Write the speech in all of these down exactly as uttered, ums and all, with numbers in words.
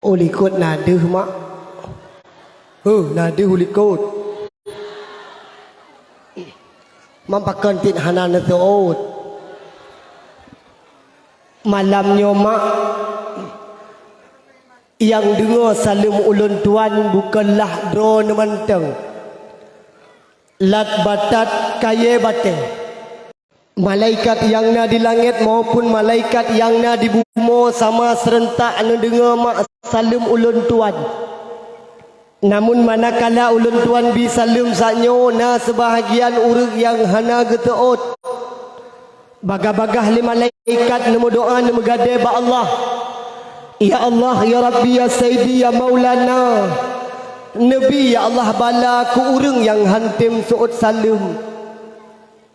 U likot na deuh, mak. Huh, na deuh u likot. Mam pakon cit hana neuseuôt. Malam nyoe, mak, nyang deungoe saleuem ulôn tuan bukon lah droeneuh mantong. Lat batat kayée batée. Malaikat nyang na di langét maupun malaikat nyang na di bumoe sama seurentak neudeungoe mak saleuem ulôn tuan. Namun manakala ulôn tuan bi saleuem saat nyoe, na seubahagian ureuëng nyang hana geuseuôt. Bagah-bagah lé malaikat neumeudoá neumeugadée bak Allah, "Ya Allah, ya Rabbi, ya Sayyidi, ya Maulana, neubi, ya Allah, bala keu ureuëng nyang hántom seuôt saleuem."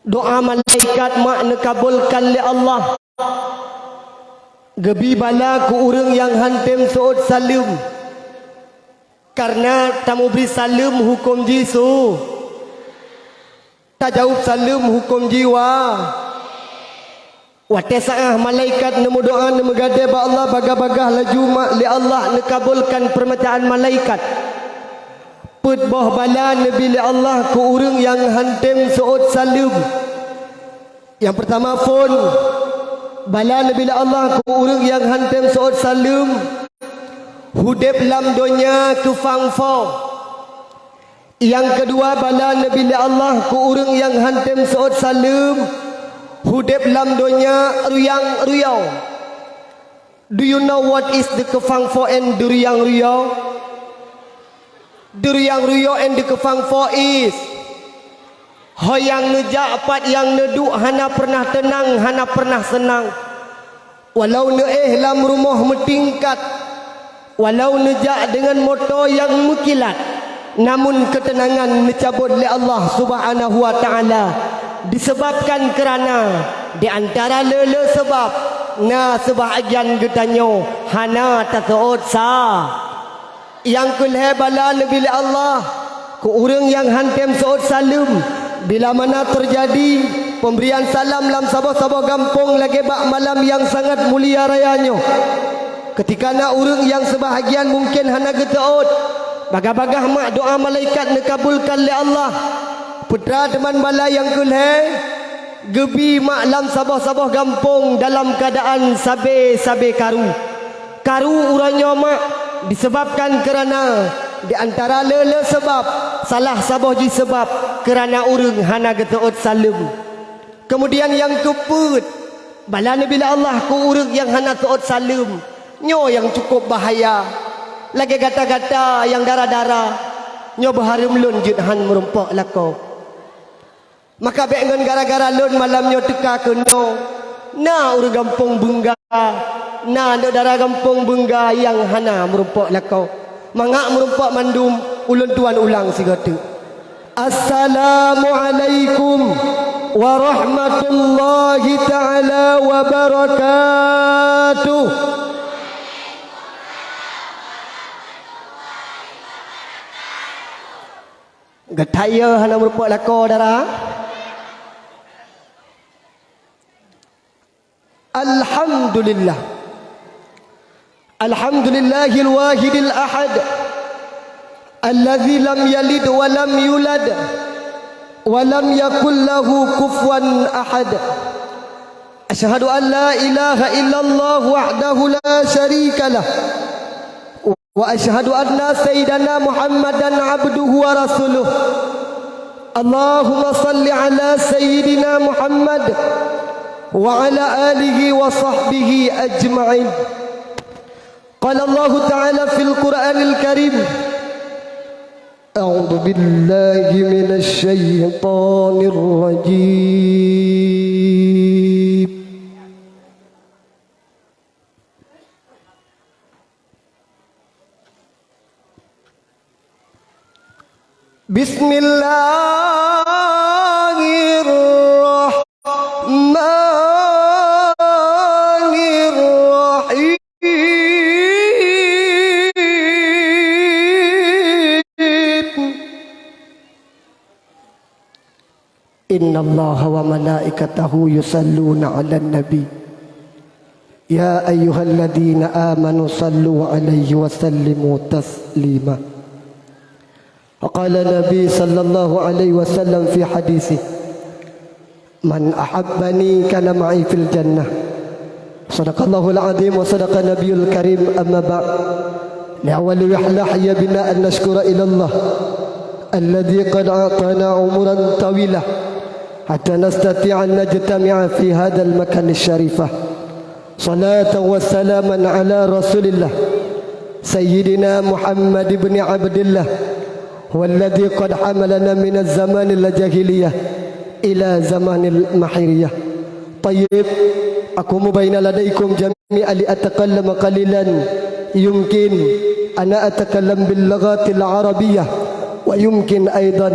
Doá malaikat mak neukabolkan lé Allah. Geubi bala keu ureuëng nyang hántom seuôt saleuem. Kareuna tameubri saleuem huköm jih su. Tajaweueb saleuem huköm jih wa. Watée saát malaikat neumeudoá neumeugadée bak Allah, bagah-bagah laju mak lé Allah neukabolkan peurmintaan malaikat. Peuet boh bala neubi lé Allah keu ureuëng nyang hántom seuôt saleuem. Nyang peurtama phon, bala neubi lé Allah keu ureuëng nyang hántom seuôt saleuem, udeb lam donya keu fangfo. Nyang keudua, bala neubi lé Allah keu ureuëng nyang hántom seuôt saleuem, udeb lam donya ruyang-ruyong. Do you know what is the keufangfo and the ruyang-ruyong? The ruyang-ruyong and the keufangfo is, ho nyang neujak pat nyang neuduek hana peureunah teunang, hana peureunah seunang. Walau neuéh lam rumoh meutingkat, walau neujak deungon moto nyang meukilat, namun keuteunangan neucabot lé Allah Subhanahu wa Ta'ala, disebabkan keurana di antara le-le seubab, na seubahagian geutanyoe hana taseuôt sa. Nyang keu lhée bala neubi lé Allah keu ureuëng nyang hántom seuôt saleuem, bila mana teujadi peumbrian salam lam saboh-saboh gampông lagée bak malam nyang sangat mulia raya nyoe. Keutika na ureuëng nyang seubahagian mungken hana geuseuôt, bagah-bagah mak doá malaikat neukabulkan lé Allah. Peue teuma bala nyang keu lhée, geubi mak lam saboh-saboh gampông dalam keuadaan sabe-sabe karu. Karu uroe nyoe mak disebabkan keurana di antara le-le seubab, salah saboh jih seubab keurana ureuëng hana geuseuôt saleuem. Keumudian nyang keupeuet, bala neubi lé Allah keu ureuëng nyang hana seuôt saleuem. Nyoe nyang cukup bahaya. Lagée gata-gata nyang dara-dara, nyoe beuhareuem lôn jeuet hán meurumpok lakoe. Maka bék ngon gara-gara lôn malam nyoe teuka keunoe, na ureuëng gampông Beungga, na aneuk dara gampông Beungga nyang hana meurumpok lakoe. Mangat meurumpok mandum, ulôn tuan ulang sigoe teuk. Assalamualaikum warahmatullahi taala wabarakatuh. Gata yo hana meurumpok lakoe, dara? Alhamdulillah. Alhamdulillahil wahidil ahad. Allazi lam yalid wa lam yulad. Wa lam yakul lahu kufuwan ahad. Asyhadu an la ilaha illallah wahdahu la syarikalah. Wa asyhadu anna sayyidana Muhammadan abduhu wa rasuluh. Allahumma salli ala sayyidina Muhammad wa ala alihi wa sahbihi ajma'in. Qala Allahu ta'ala fil Qur'anil Karim. A'udzu billahi minasy syaithanir rajim. Bismillahirrahmanirrahim. Innallaha wa malaikatahu yusalluna 'alan nabi. يا أيها الذين آمنوا صلوا عليه وسلموا تسليما. وقال النبي صلى الله عليه وسلم في حديثه: من أحبني كان معي في الجنة. صدق الله العظيم وصدق النبي الكريم. أما بعد، لأول وهلة يا بنا أن نشكر إلى الله الذي قد أعطانا عمرا طويلا حتى نستطيع أن نجتمع في هذا المكان الشريف. صلاة وسلاما على رسول الله سيدنا محمد بن عبد الله، هو الذي قد حملنا من الزمان الجاهلية إلى زمان المحيرية. طيب، أقوم بين لديكم جميعا لأتكلم قليلا. يمكن أنا أتكلم باللغة العربية، ويمكن أيضا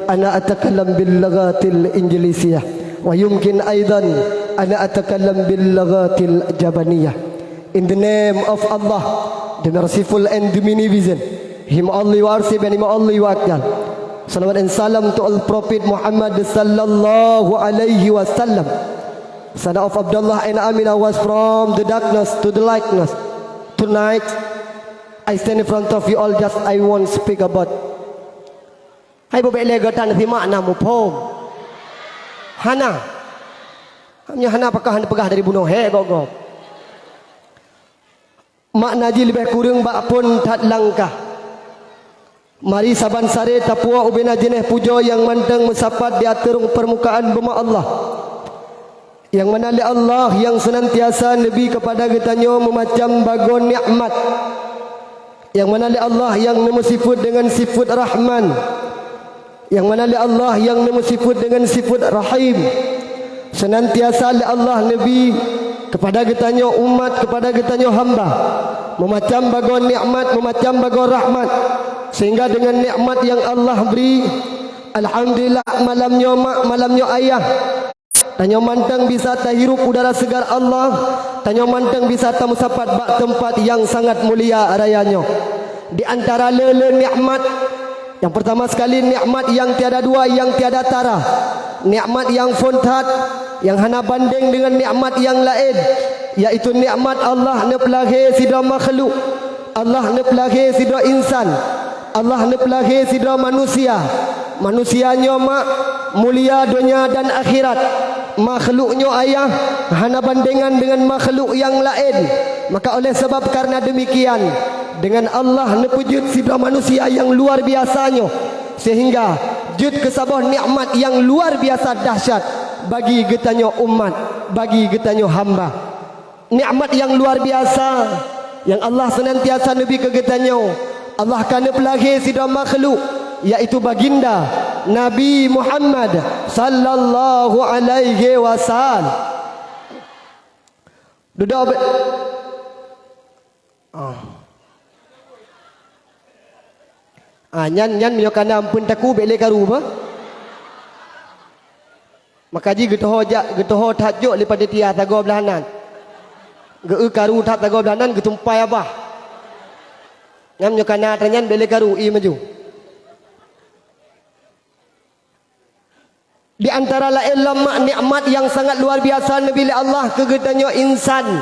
أنا أتكلم باللغة الإنجليزية، ويمكن أيضا أنا أتكلم باللغة اليابانية. In the name of Allah, the merciful and the beneficent, Him only worship and Him only worship. Salawat and salam to all Prophet Muhammad sallallahu alaihi wasallam. Son of Abdullah and Aminah was from the darkness to the lightness. Tonight, I stand in front of you all, just I won't speak about. Hai bubek lé geutan simak na muphom. Hana. Hanya hana pakah hana peugah dari bunoe he gob-gob. Makna jih leubeh kureueng bak phon that langkah. Mari saban saré tapuwoe ubena jeuneh pujoe nyang mantong meusapat di ateueh permukaan bumoe Allah. Nyang mana lé Allah nyang seunantiasa neubri keupada geutanyoe meumacam bagoe nikmat. Nyang mana lé Allah nyang neumeusifeuet deungon sifeuet Rahman. Nyang mana lé Allah nyang neumeusifeuet deungon sifeuet Rahim. Seunantiasa lé Allah neubri keupada geutanyoe umat, keupada geutanyoe hamba, meumacam bagoe nikmat, meumacam bagoe rahmat, sehingga deungon nikmat nyang Allah bri, alhamdulillah, malam nyoe mak, malam nyoe ayah, tanyoe mantong bisa tahirup udara seugar Allah, tanyoe mantong bisa tameusapat bak teumpat nyang sangat mulia raya nyoe. Di antara le-le nikmat, nyang peurtama sekali nikmat nyang tiada dua, nyang tiada tara, nikmat nyang phon that, nyang hana bandeng deungon nikmat nyang laén, yaitu nikmat Allah neupeulahé sidroe makhluk. Allah neupeulahé sidroe insan, Allah neupeulahé sidroe manusia. Manusia nyoe mak mulia donya dan akhirat. Makhluk nyoe ayah hana bandengan deungon makhluk nyang laén. Maka oleh sabab karena demikian, deungon Allah neupeujeuet sidroe manusia nyang luar biasa nyoe, sehingga jeuet keu saboh nikmat nyang luar biasa dahsyat bagi geutanyoe umat, bagi geutanyoe hamba. Nikmat nyang luar biasa nyang Allah seunantiasa neubri keu geutanyoe. Allah ka neupeulahé sidroe makhluk, yaitu baginda Nabi Muhammad sallallahu alaihi wasallam. Dudoe be-, ah. Ah, nyan, nyan meunyoe kana ampeuen takue bék lé karu bah. Maka jih geutoho jak, geutoho that jok lé panitia sagoe blaih nan. Geu-eu karu that sagoe blaih nan geutumpai abah. Nyan meunyoe kana atra nyan bék lé karu, ie maju. Di antara laén lom mak nikmat nyang sangat luar biasa neubri lé Allah keu geutanyoe insan.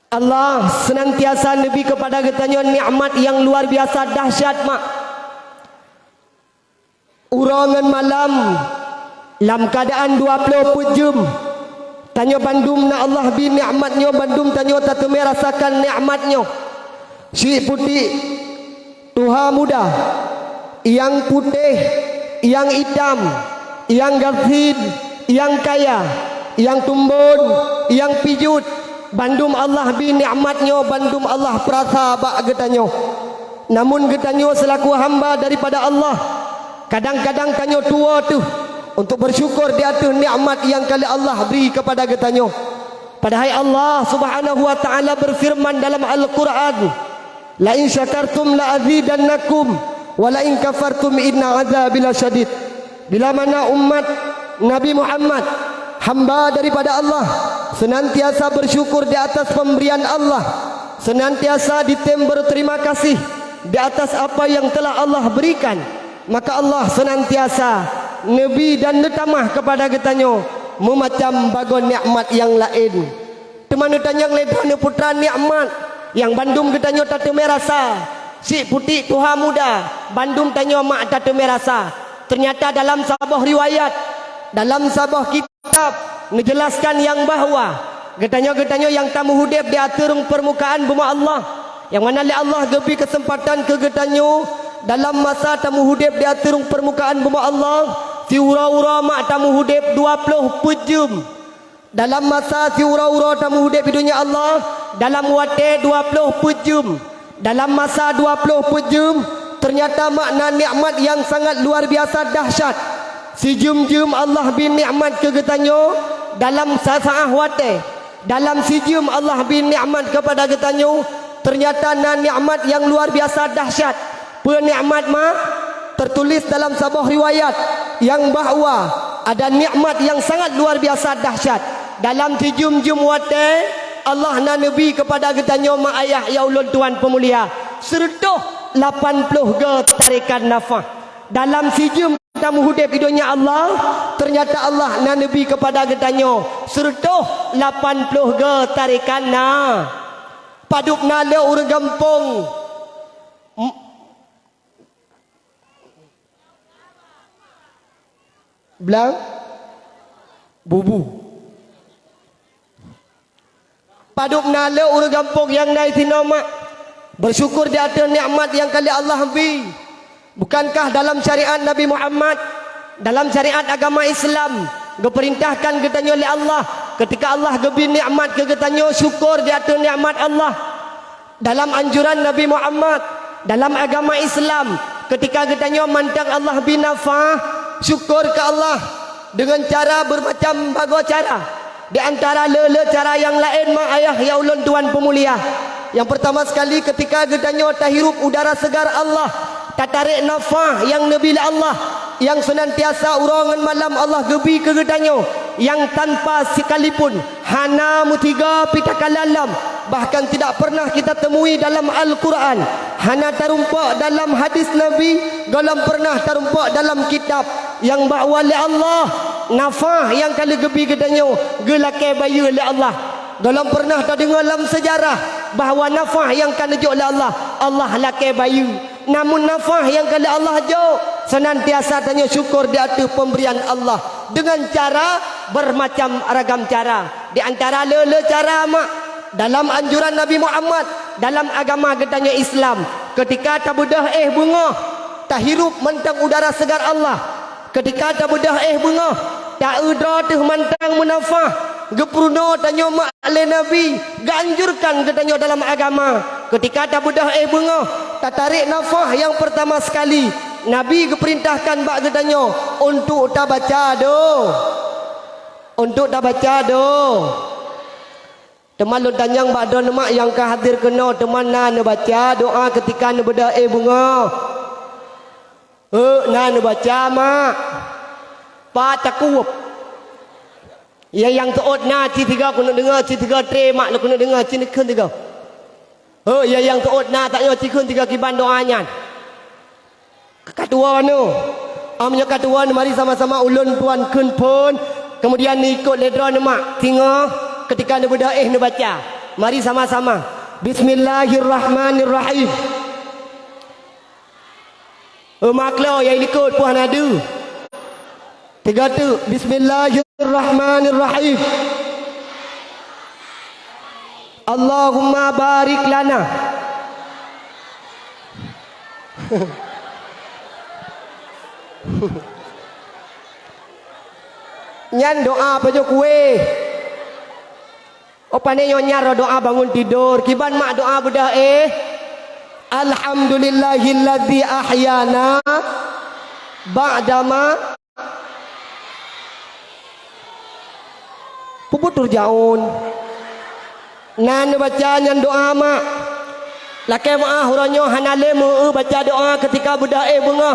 Allah seunantiasa neubri keupada geutanyoe nikmat nyang luar biasa dahsyat mak. Uroe ngon malam lam keuadaan dua ploh peuet jeuem, tanyoe bandum na Allah bri nikmat nyoe, bandum tanyoe tateumé rasakan nikmat nyoe. Syiek putéh, tuha muda, nyang putéh, nyang itam, nyang gasien, nyang kaya, nyang tumbon, nyang pijuet, bandum Allah bri nikmat nyoe, bandum Allah peurasa bak geutanyoe. Namun geutanyoe seulaku hamba daripada Allah, kadang-kadang tanyoe tuwoe teuh untuk beusyukur di ateueh nikmat nyang ka lheueh Allah bri keupada geutanyoe. Padahai Allah Subhanahu wa Ta'ala beufeureuman dalam Al-Qur'an, "La in syakartum la azidannakum, wa la in kafartum inna azabi lasyadid." Bila mana umat Nabi Muhammad, hamba daripada Allah, seunantiasa beusyukur di atas peumbrian Allah, seunantiasa jitem beuterima kasih di atas apa nyang telah Allah berikan, maka Allah seunantiasa neubri dan neutamah keupada geutanyoe meumacam bagoe nikmat nyang laén. Teuma neutanyong lé droeneuh putra nikmat nyang bandum geutanyoe tateumé rasa. Syiek putéh tuha muda, bandum tanyoe mak tateumé rasa. Teunyata dalam saboh riwayat, dalam saboh kitab, neujelaskan nyang bahwa geutanyoe-geutanyoe nyang tameuhudép di ateueh rhueng peurmukaan bumoe Allah, nyang mana lé Allah geubri keuseumpatan keu geutanyoe dalam masa tameuhudép di ateueh rhueng peurmukaan bumoe Allah, siuroe-uroe mak tameuhudép dua ploh peuet jeuem. Dalam masa siuroe-uroe tameuhudép di donya Allah, dalam watée dua ploh peuet jeuem. Dalam masa dua ploh peuet jeuem, teunyata mak na nikmat nyang sangat luar biasa dahsyat. Sijeuem-jeuem Allah bri nikmat keu geutanyoe dalam sa-, saát watée. Dalam sijeuem Allah bri nikmat keupada geutanyoe, teunyata na nikmat nyang luar biasa dahsyat. Peue nikmat mak? Teutuléh dalam saboh riwayat nyang bahwa ada nikmat nyang sangat luar biasa dahsyat. Dalam sijeuem-jeuem watée, Allah na neubri keupada geutanyoe mak ayah nyang ulôn tuan peumulia, seureutôh lapan ploh goe tarékan nafah. Dalam sijeuem tameuhudép di donya Allah, teunyata Allah na neubri keupada geutanyoe seureutôh lapan ploh goe tarékan na. Padub na lé ureuëng gampông. M-, Blang? Bubu. Padub na lé ureuëng gampông nyang na sinoe mak, beusyukur di ateueh nikmat nyang ka lé Allah bri. Bukankah dalam syariat Nabi Muhammad, dalam syariat agama Islam, geupeurintahkan geutanyoe lé Allah, keutika Allah geubri nikmat keu geutanyoe, syukur di ateueh nikmat Allah? Dalam anjuran Nabi Muhammad, dalam agama Islam, keutika geutanyoe mantong Allah bri nafah, syukur keu Allah deungon cara beumacam bagoe cara. Di antara le-le cara nyang laén mak ayah nyang ulôn tuan peumulia. Nyang peurtama sekali, keutika geutanyoe tahirup udara seugar Allah, tatarek nafah nyang neubri lé Allah, nyang seunantiasa uroe ngon malam Allah geubri keu geutanyoe, nyang tanpa sekalipun hana meusigoe pih takalon lom, bahkan tidak pernah kita temui dalam Al-Quran. Hana tarumpok dalam hadis Nabi, gohlom pernah tarumpok dalam kitab nyang bahwa lé Allah, nafah nyang ka lheueh geubri geutanyoe geulakée bayeue lé Allah. Gohlom pernah tadeungoe lam seujarah bahwa nafah nyang ka neujok lé Allah, Allah lakée bayeue. Namun nafah nyang ka lé Allah jok, seunantiasa tanyoe syukur di ateueh peumbrian Allah deungon cara beumacam ragam cara. Di antara le-le cara mak, dalam anjuran Nabi Muhammad, dalam agama geutanyoe Islam, keutika tabeudôh éh beungoh, tahirup mantong udara seugar Allah, keutika tabeudôh éh beungoh, ta-eu droe teuh mantong meunafah, geupeurunoe tanyoe mak lé Nabi, geuanjurkan geutanyoe dalam agama, keutika tabeudôh éh beungoh, tatarek nafah nyang peurtama sekali, Nabi geupeurintahkan bak geutanyoe untuk tabaca do-, untuk tabaca do-, Teuma lôn tanyong bak droeneuh mak nyang ka hadir keunoe, teuma na neubaca doa keutika neubeudôh éh beungoh? Heuek, na neubaca, mak. Pat takueb. Ya nyang teuôt na, ci sigoe keuneuk deungoe, ci sigoe tré, mak, lôn keuneuk deungoe, ci neukheun sigoe. Heuek, ya nyang teuôt na, tanyoe ci kheun sigoe kiban doa nyan. Ka tuwoe nyoe. Am nyoe ka tuwoe, mari sama-sama ulôn tuan kheun phon, kemudian neuikot lé droeneuh mak, singoh keutika neubeudôh éh neubaca. Mari sama-sama. Bismillahirrahmanirrahim. Eumaklo ya ilikot puah nadu. Tiga tu, Bismillahirrahmanirrahim. Allahumma barik lana. Nyan doa pajoh kué. Oh, pane nyoe nyan roh doa bangun tidur. Kiban mak doa beudôh éh. Alhamdulillahilladzi ahyana ba'dama Peubuet turjaun. Na neubaca nyan doa mak. Lakée meuáh uroe nyoe hana lé meu-eu baca doa keutika beudôh éh beungoh.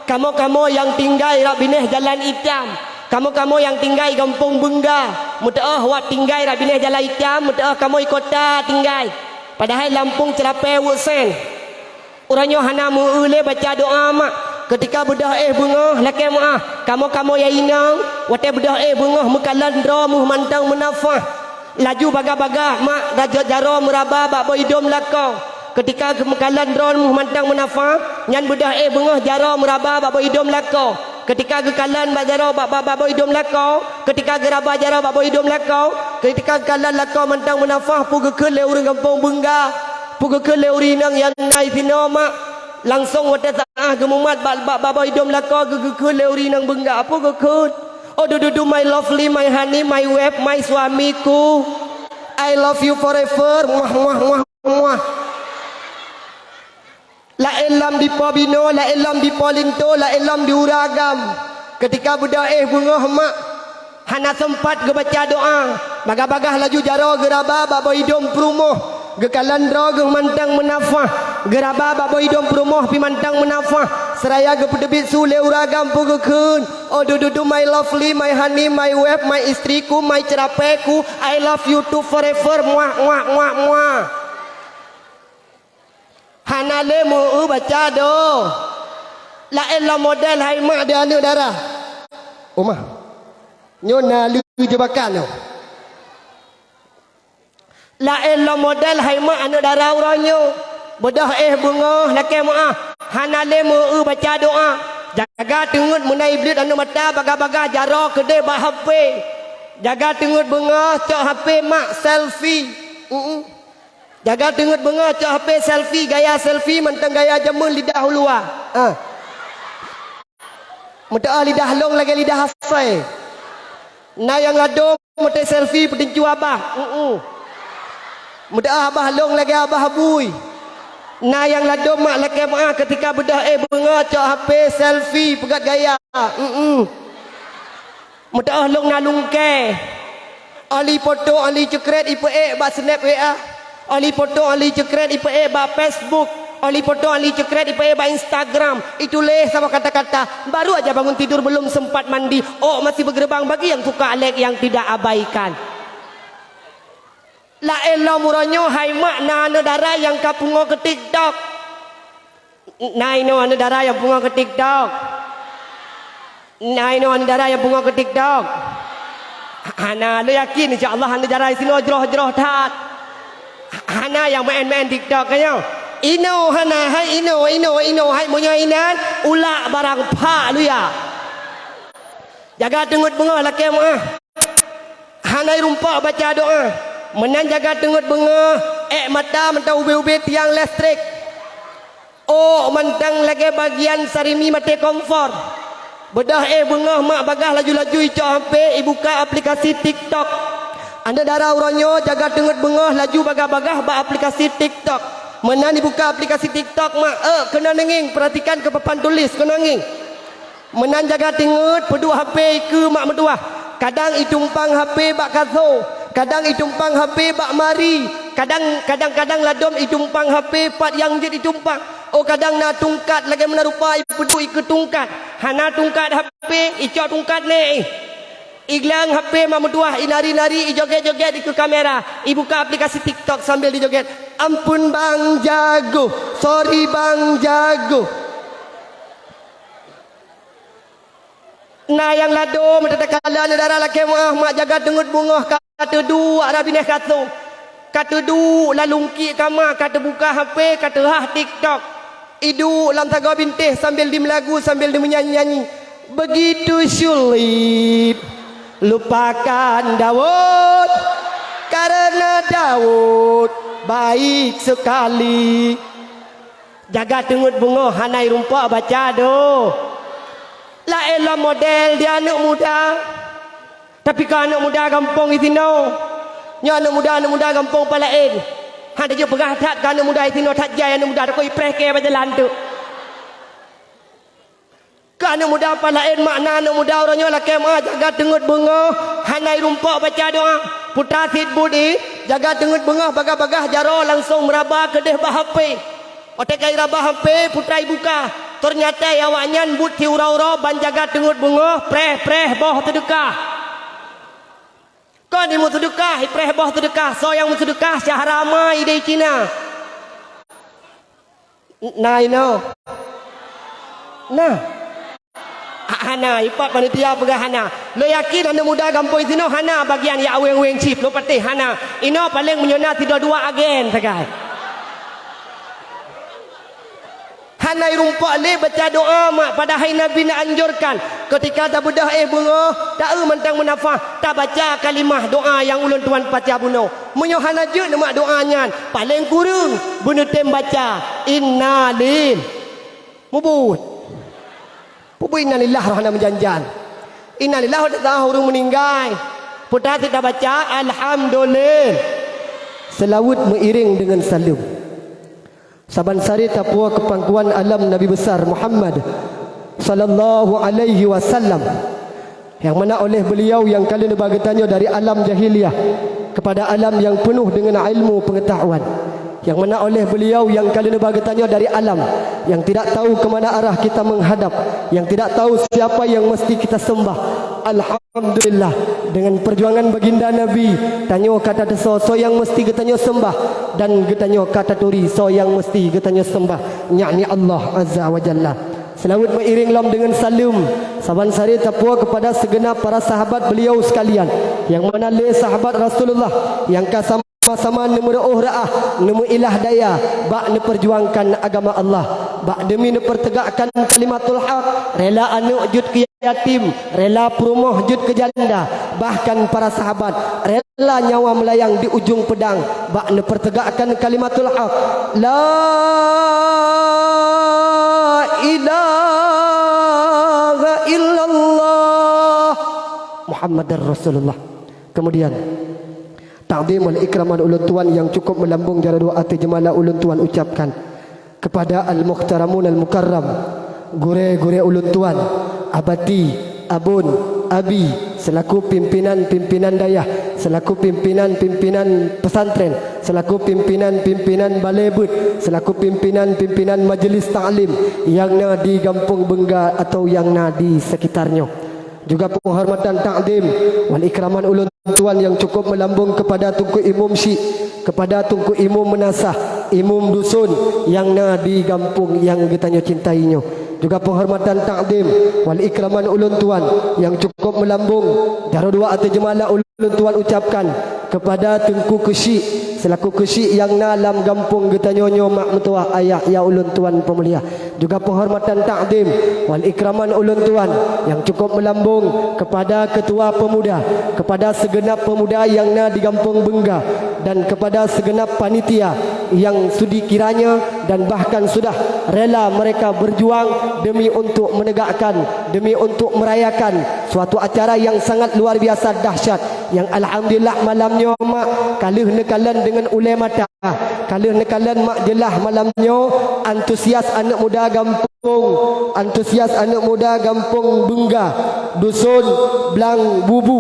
Kamoe-kamoe nyang tinggai rab binéh Jalan Itam, kamoe-kamoe nyang tinggai gampông Beungga, meuteuôh wat tinggai rab binéh Jalan Itam, meuteuôh kamoe i kota tinggai, padahai lampông Ceurapée Weuek Sen. Uroe nyoe hana meu-eu lé baca doa mak. Keutika beudôh éh beungoh lakée meuáh, kamoe-kamoe nyang inong, watée beudôh éh beungoh meukalon droe meuh mantong meunafah. Laju bagah-bagah mak raja jaroe meuraba bak boh idom lakoe. Keutika geumeukalon droe mantong meunafah, nyan beudôh éh beungoh jaroe meuraba bak boh idom lakoe. Keutika geukalon bak jaroe bak, bak, bak boh idom lakoe, keutika geuraba jaroe bak boh idom lakoe, keutika geukalon lakoe mantong meunafah, peue geukheun lé ureuëng gampông beungga, peue geukheun lé ureuëng inong nyang na sinoe mak. Langsong watée saát geumumat bak, bak, bak boh idom lakoe geu-, geukheun lé ureuëng inong beungga, peue geukheun? Oh dududu, my lovely, my honey, my wife, my suamiku. I love you forever. Muah, muah, muah, muah. Laén lom di Po Binoe, laén lom di Po Linto, laén lom di Ura Agam. Keutika beudôh éh beungoh mak, hana seumpat geubaca doa. Bagah-bagah laju jaroe geuraba bak boh idom peurumoh. Geukalon droe geuh mantong meunafah. Geuraba bak boh idom peurumoh pih mantong meunafah. Seuraya geupeuteubiet su lé Ura Agam peue geukheun. Oh dududu, my lovely, my honey, my wife, my istriku, my ceurapéku. I love you too forever. Muah, muah, muah, muah. Hana lé meu-eu baca doa. Laén lom model hai mak di aneuëk dara. Uma. Nyoe na lé jeubakan nyoe. Laén lom model hai mak aneuëk dara uroe nyoe. Beudôh éh beungoh lakée meuáh. Hana lé meu-eu baca doa. Jaga teungeut meunan iblih aneuëk mata bagah-bagah jaroe keudeh bak H P. Jaga teungeut beungoh cok H P mak selfie. Mm-mm. Jaga teungeut beungoh cok H P selfie, gaya selfie mantong gaya jameun lidah uluwa. Ah. Meudoá lidah lông lagée lidah asai. Na nyang ladôm meuté selfie peutincu abah. Uh-uh. Meudoá abah lông lagée abah bui. Na nyang ladôm mak lakée meuáh keutika beudôh éh beungoh cok H P selfie peugét gaya. Uh-uh. Meudoá lông na lungkée. Oli foto, oli ceukrét ipeuék bak snap W A. Oli foto, oli ceukrét ipeuék bak Facebook. Oli foto, oli ceukrét ipeuék bak Instagram. Ituléh saboh kata-kata, "Baru aja bangun tidur, belum sempat mandi." Oh, masih bergerbang bagi yang suka like, yang tidak abaikan. Laén lom uroe nyoe hai mak na aneuëk dara nyang ka pungo keu TikTok. Na inoe aneuëk dara nyang pungo keu TikTok? Na inoe aneuëk dara nyang pungo keu TikTok? Hana, lôn yakin insya Allah aneuëk dara sinoe jroh-jroh that. Hana nyang maén-maén TikTok ka nyoe. Inoe hana, hai inoe, inoe, inoe, hai meunyoe inan, ulak barang phak luya. Jaga teungeut beungoh lakée meuáh. Hana irumpok baca doa. Meunan jaga teungeut beungoh, ék mata mantong ubé-ubé tiang listrik. Ôk mantong lagée bagian sarimi maté kompor. Beudôh éh beungoh mak bagah laju-laju icok H P ibuka aplikasi TikTok. Aneuëk dara uroe nyoe jaga teungeut beungoh laju bagah-bagah bak aplikasi TikTok. Meunan ibuka aplikasi TikTok mak, ék keunoe neungieng, perhatikan keu papan tulis keunoe ngieng. Meunan jaga teungeut peuduek H P ikeue mak meutuwah. Kadang itumpang H P bak kaso, kadang itumpang H P bak mari, kadang, kadang-kadang ladôm itumpang H P pat nyang jeuet itumpang. Oh kadang na tungkat lagée meunan rupa ipeuduek ikeue tungkat. Hana tungkat H P, icok tungkat neh. Igleueng H P mak meutuwah, inari-nari, ijogét-jogét ikeue kamera, ibuka aplikasi TikTok sambil dijogét. Ampun bang jago, sorry bang jago. Na nyang ladôm tatakala aneuëk dara lakée meuáh mak jaga teungeut beungoh ka teuduek rab binéh kaso. Ka teuduek lam lungkiek kama, ka teubuka H P, ka teuhah TikTok. Iduek lam sagoe bintéh sambil jimeulagu sambil jimeunyanyi-nyanyi. Begitu sulit lupakan Daud, karena Daud baik sekali. Jaga teungeut beungoh hana irumpok baca doa. Laén lom model di aneuëk muda. Tapi keu aneuëk muda gampông isinoe. Nyoe aneuëk muda, aneuëk muda gampông palaén. Hana jeuet peugah that keu aneuëk muda isinoe that jai aneuëk muda takot ipreh kée bak jalan tu. Keu aneuëk muda palaén makna aneuëk muda uroe nyoe lakée meuáh jaga teungeut beungoh hana irumpok baca doa. Putra cit buet i jaga teungeut beungoh bagah-bagah jaroe langsong meuraba keudeh bak H P. Watée ka iraba H P, putra ibuka, teunyata awaknyan buet siuroe-uroe ban jaga teungeut beungoh preh-preh boh seudeukah. Kon imeuseudekah, ipreh boh seudeukah, soe nyang meuseudeukah syahra ma ideh Cina. Na inoe. Nah. Ah, Hana, ipat panitia peugah hana. Lôn yakin aneuk muda gampông sinoe hana bagian jak weng-weng chip, lôn patéh hana. Inoe paleng meunyoe na sidua-dua agen sagai. Hana irumpok lé baca doa mak, padahai Nabi neuanjurkan, keutika tabeudôh éh beungoh, ta-eu mantong meunafah, tabaca kalimah doa nyang ulôn tuan baca bunoe. Meunyoe hana jeuet neumak doa nyan, paleng kureueng beuneutem baca, "Innalil." Mubuet. Peue innalillah roh hana meujan-jan. Innalillah watée tahu ureuëng meuninggai. Peue that tabaca, "Alhamdulillah." Seulaweuet meuiréng deungon saleuem. Saban sare tapuwoe keu pangkuan alam Nabi Besar Muhammad sallallahu alaihi wasallam, nyang mana oleh beuliau nyang ka lheueh neuba geutanyoe dari alam jahiliyah kepada alam nyang peunoh deungon ilmu peungeutahuan, nyang mana oleh beuliau nyang ka lheueh neuba geutanyoe dari alam nyang tidak tahu ke mana arah kita menghadap, yang tidak tahu siapa yang mesti kita sembah. Alhamdulillah, dengan perjuangan baginda Nabi, tanyoe ka tateusoe soe nyang meusti geutanyoe seumbah, dan geutanyoe ka taturi soe nyang meusti geutanyoe seumbah, yakni Allah Azza wa Jalla. Seulaweuet meuiréng lom deungon saleuem saban sare tapuwoe keupada seugeunab para sahabat beuliau seukalian, nyang mana lé sahabat Rasulullah nyang ka sama-sama neumeuruôh reuah, neumeuilah daya bak neupeujuangkan agama Allah, bak deumi neupeuteugakkan kalimatul haq, rela aneuk jeuet keu yatim, rela peurumoh jeuet keu janda, bahkan para sahabat rela nyawa meulayang di ujong peudang bak neupeuteugakkan kalimatul haq, la ilaha illallah Muhammadar Rasulullah. Kemudian, takzim wal ikraman ulôn tuan nyang cukup meulambông jaroe dua ateueh jeumala ulôn tuan ucapkan kepada al-muhtaramun al-mukarram, gurée-gurée ulôn tuan, abati, abon, abi, selaku pimpinan-pimpinan dayah, selaku pimpinan-pimpinan pesantren, selaku pimpinan-pimpinan balée beuet, selaku pimpinan-pimpinan majeulis taklim nyang na di Gampông Beungga atau nyang na di sekitar nyoe. Juga penghormatan takzim wal ikraman ulôn tuan nyang cukup meulambông kepada Teungku Imum Syik, kepada Teungku Imum Meunasah, Imum Dusun nyang na di gampông nyang geutanyoe cintai nyoe. Juga penghormatan takzim wal ikraman ulôn tuan nyang cukup meulambông jaroe dua ateueh jeumala ulôn tuan ucapkan kepada Teungku Keuchik selaku keuchik nyang na lam gampông geutanyoe nyoe mak meutuwah ayah ya ulôn tuan peumulia. Juga penghormatan takzim wal ikraman ulôn tuan nyang cukup meulambông kepada ketua pemuda, kepada seugeunab pemuda nyang na di Gampông Beungga dan kepada seugeunab panitia nyang sudi kiranya dan bahkan sudah rela mereka berjuang demi untuk menegakkan, demi untuk merayakan suatu acara yang sangat luar biasa dahsyat yang alhamdulillah malam nyoe mak ka lheueh neukalon deungon ulée mata. Ka lheueh neukalon mak jeulaih malam nyoe, antusias aneuk muda gampông, antusias aneuk muda gampông Beungga, dusun Blang Bubu.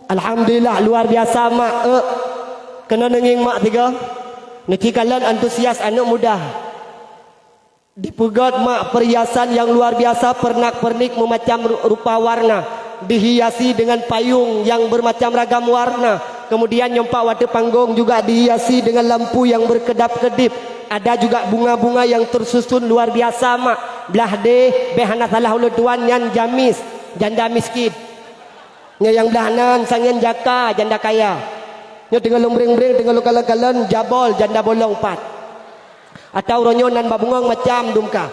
Alhamdulillah, luar biasa mak, eh. Keunoe neungieng mak tiga. Neuci kalon antusias aneuk muda. Dipeugét mak perhiasan nyang luar biasa, pernak-pernik meumacam ru-, rupa warna, dihiasi dengan payung nyang bermacam ragam warna. Kemudian nyoe pat watée panggong juga dihiasi dengan lampu nyang berkedap-kedip. Ada juga bunga-bunga nyang tersusun luar biasa mak. Blah deh, beh hana salah ulôn tuan nyan jamis, janda miskin. Nyoe nyang blah nan sangen jaka, janda kaya. Nyoe teungoh lôn breng-breng, teungoh lôn kalon-kalon, jabol, janda bolong pat. Atau uroe nyoe nan babungong macam dum ka.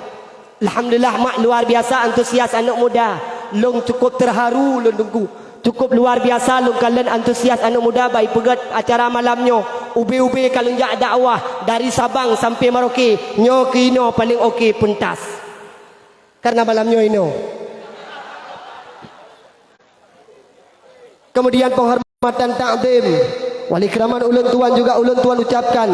Alhamdulillah mak, luar biasa antusias aneuk muda. Lôn cukup terharu lôn teungku. Cukup luar biasa lôn kalon antusias aneuk muda bak ipeugét acara malam nyoe. Ubé-ubé ka lôn jak dakwah dari Sabang sampai Merauke. Nyoe keunoe paleng oke peuntas. Karena malam nyoe inoe. Kemudian penghormatan takzim wal ikraman ulôn tuan juga ulôn tuan ucapkan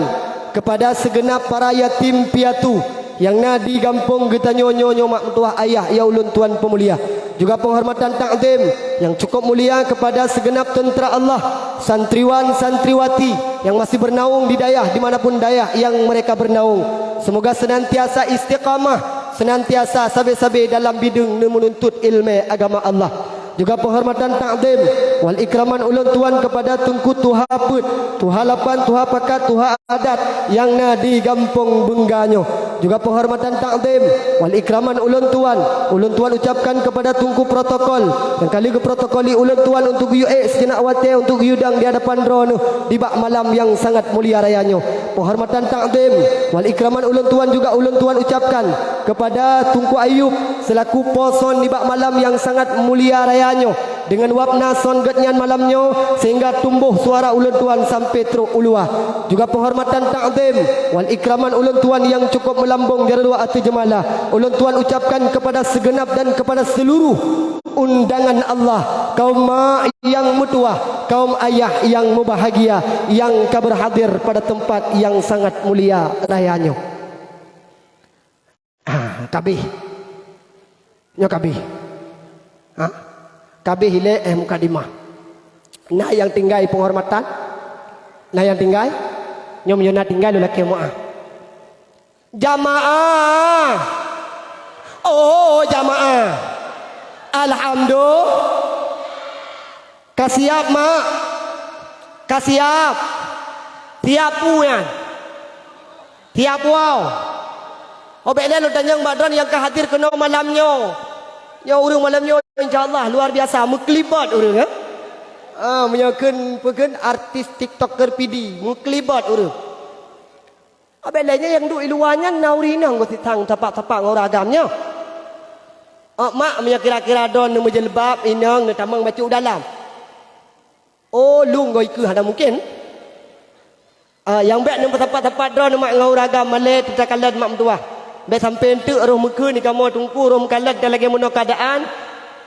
kepada segenap para yatim piatu nyang na di gampông geutanyoe nyoe nyoe mak meutuwah ayah ya ulôn tuan peumulia. Juga penghormatan takzim yang cukup mulia kepada segenap teuntera Allah, santriwan santriwati yang masih bernaung di dayah di mana pun dayah yang mereka bernaung. Semoga senantiasa istiqamah, senantiasa sabe-sabe dalam bideueng menuntut ilmu agama Allah. Juga penghormatan takzim wal ikraman ulôn tuan kepada Teungku Tuha Peuet, Tuha Lapan, Tuha Pakat, Tuha Adat nyang na di gampông Beungga nyoe. Juga penghormatan takzim wal ikraman ulôn tuan, ulôn tuan ucapkan kepada Teungku Protokol nyang ka lheueh geuprotokoli ulôn tuan untuk geuyue ék sijeunap watée untuk geuyue dang di hadapan droeneuh nibak malam nyang sangat mulia raya nyoe. Penghormatan takzim wal ikraman ulôn tuan juga ulôn tuan ucapkan kepada Teungku Ayub selaku po son nibak malam nyang sangat mulia raya nyoe. Deungon wab na son geuhnyan malam nyoe, sehingga tumboh suara ulôn tuan sampoe trok u luwa. Juga penghormatan takzim wal ikraman ulôn tuan nyang cukup meulambong dari luwa ateueh jeumala, ulôn tuan ucapkan kepada segenap dan kepada seluruh undangan Allah, kaum mak nyang meutuwah, kaum ayah nyang meubahagia, nyang ka berhadir pada tempat nyang sangat mulia raya nyoe. Ah, kabeh. Nyoe kabeh. Ha? Kabeh ilée, eh, mukadimah. Na nyang tinggai penghormatan? Na nyang tinggai? Nyoe meunyoe na tinggai lôn lakée meuah. Jamaah. Oh, jamaah. Alhamdulillah. Ka siap, Mak? Ka siap? Siap peue nyan? Siap, wow. Oh, bék lé lôn tanyong bak droeneuh nyang ka hadir keunoe malam nyoe. Nyoe ureuëng malam nyoe, insya Allah, luar biasa, meukeulibot ureuëng, eh? Ah, meunyoe kheun, peue kheun, artis TikToker P D, meukeulibot ureuëng. Abéh lé nyan nyang duek i luwa nyan na ureuëng inong goh sithang tapak-tapak ngon ureuëng agam nyoe. Mak, meunyoe kira-kira droeneuh meujeulbab, inong neutamong bacut u dalam. Oh, lôn goh ikeue hana mungken. Ah, nyang bék neumeusapat-sapat droeneuh mak ngon ureuëng agam malée teuh takalon mak meutuwah. Bék sampoe eunteuk roh meukheun di kamoe teungku roh meukalon dan lagée meunoe keuadaan.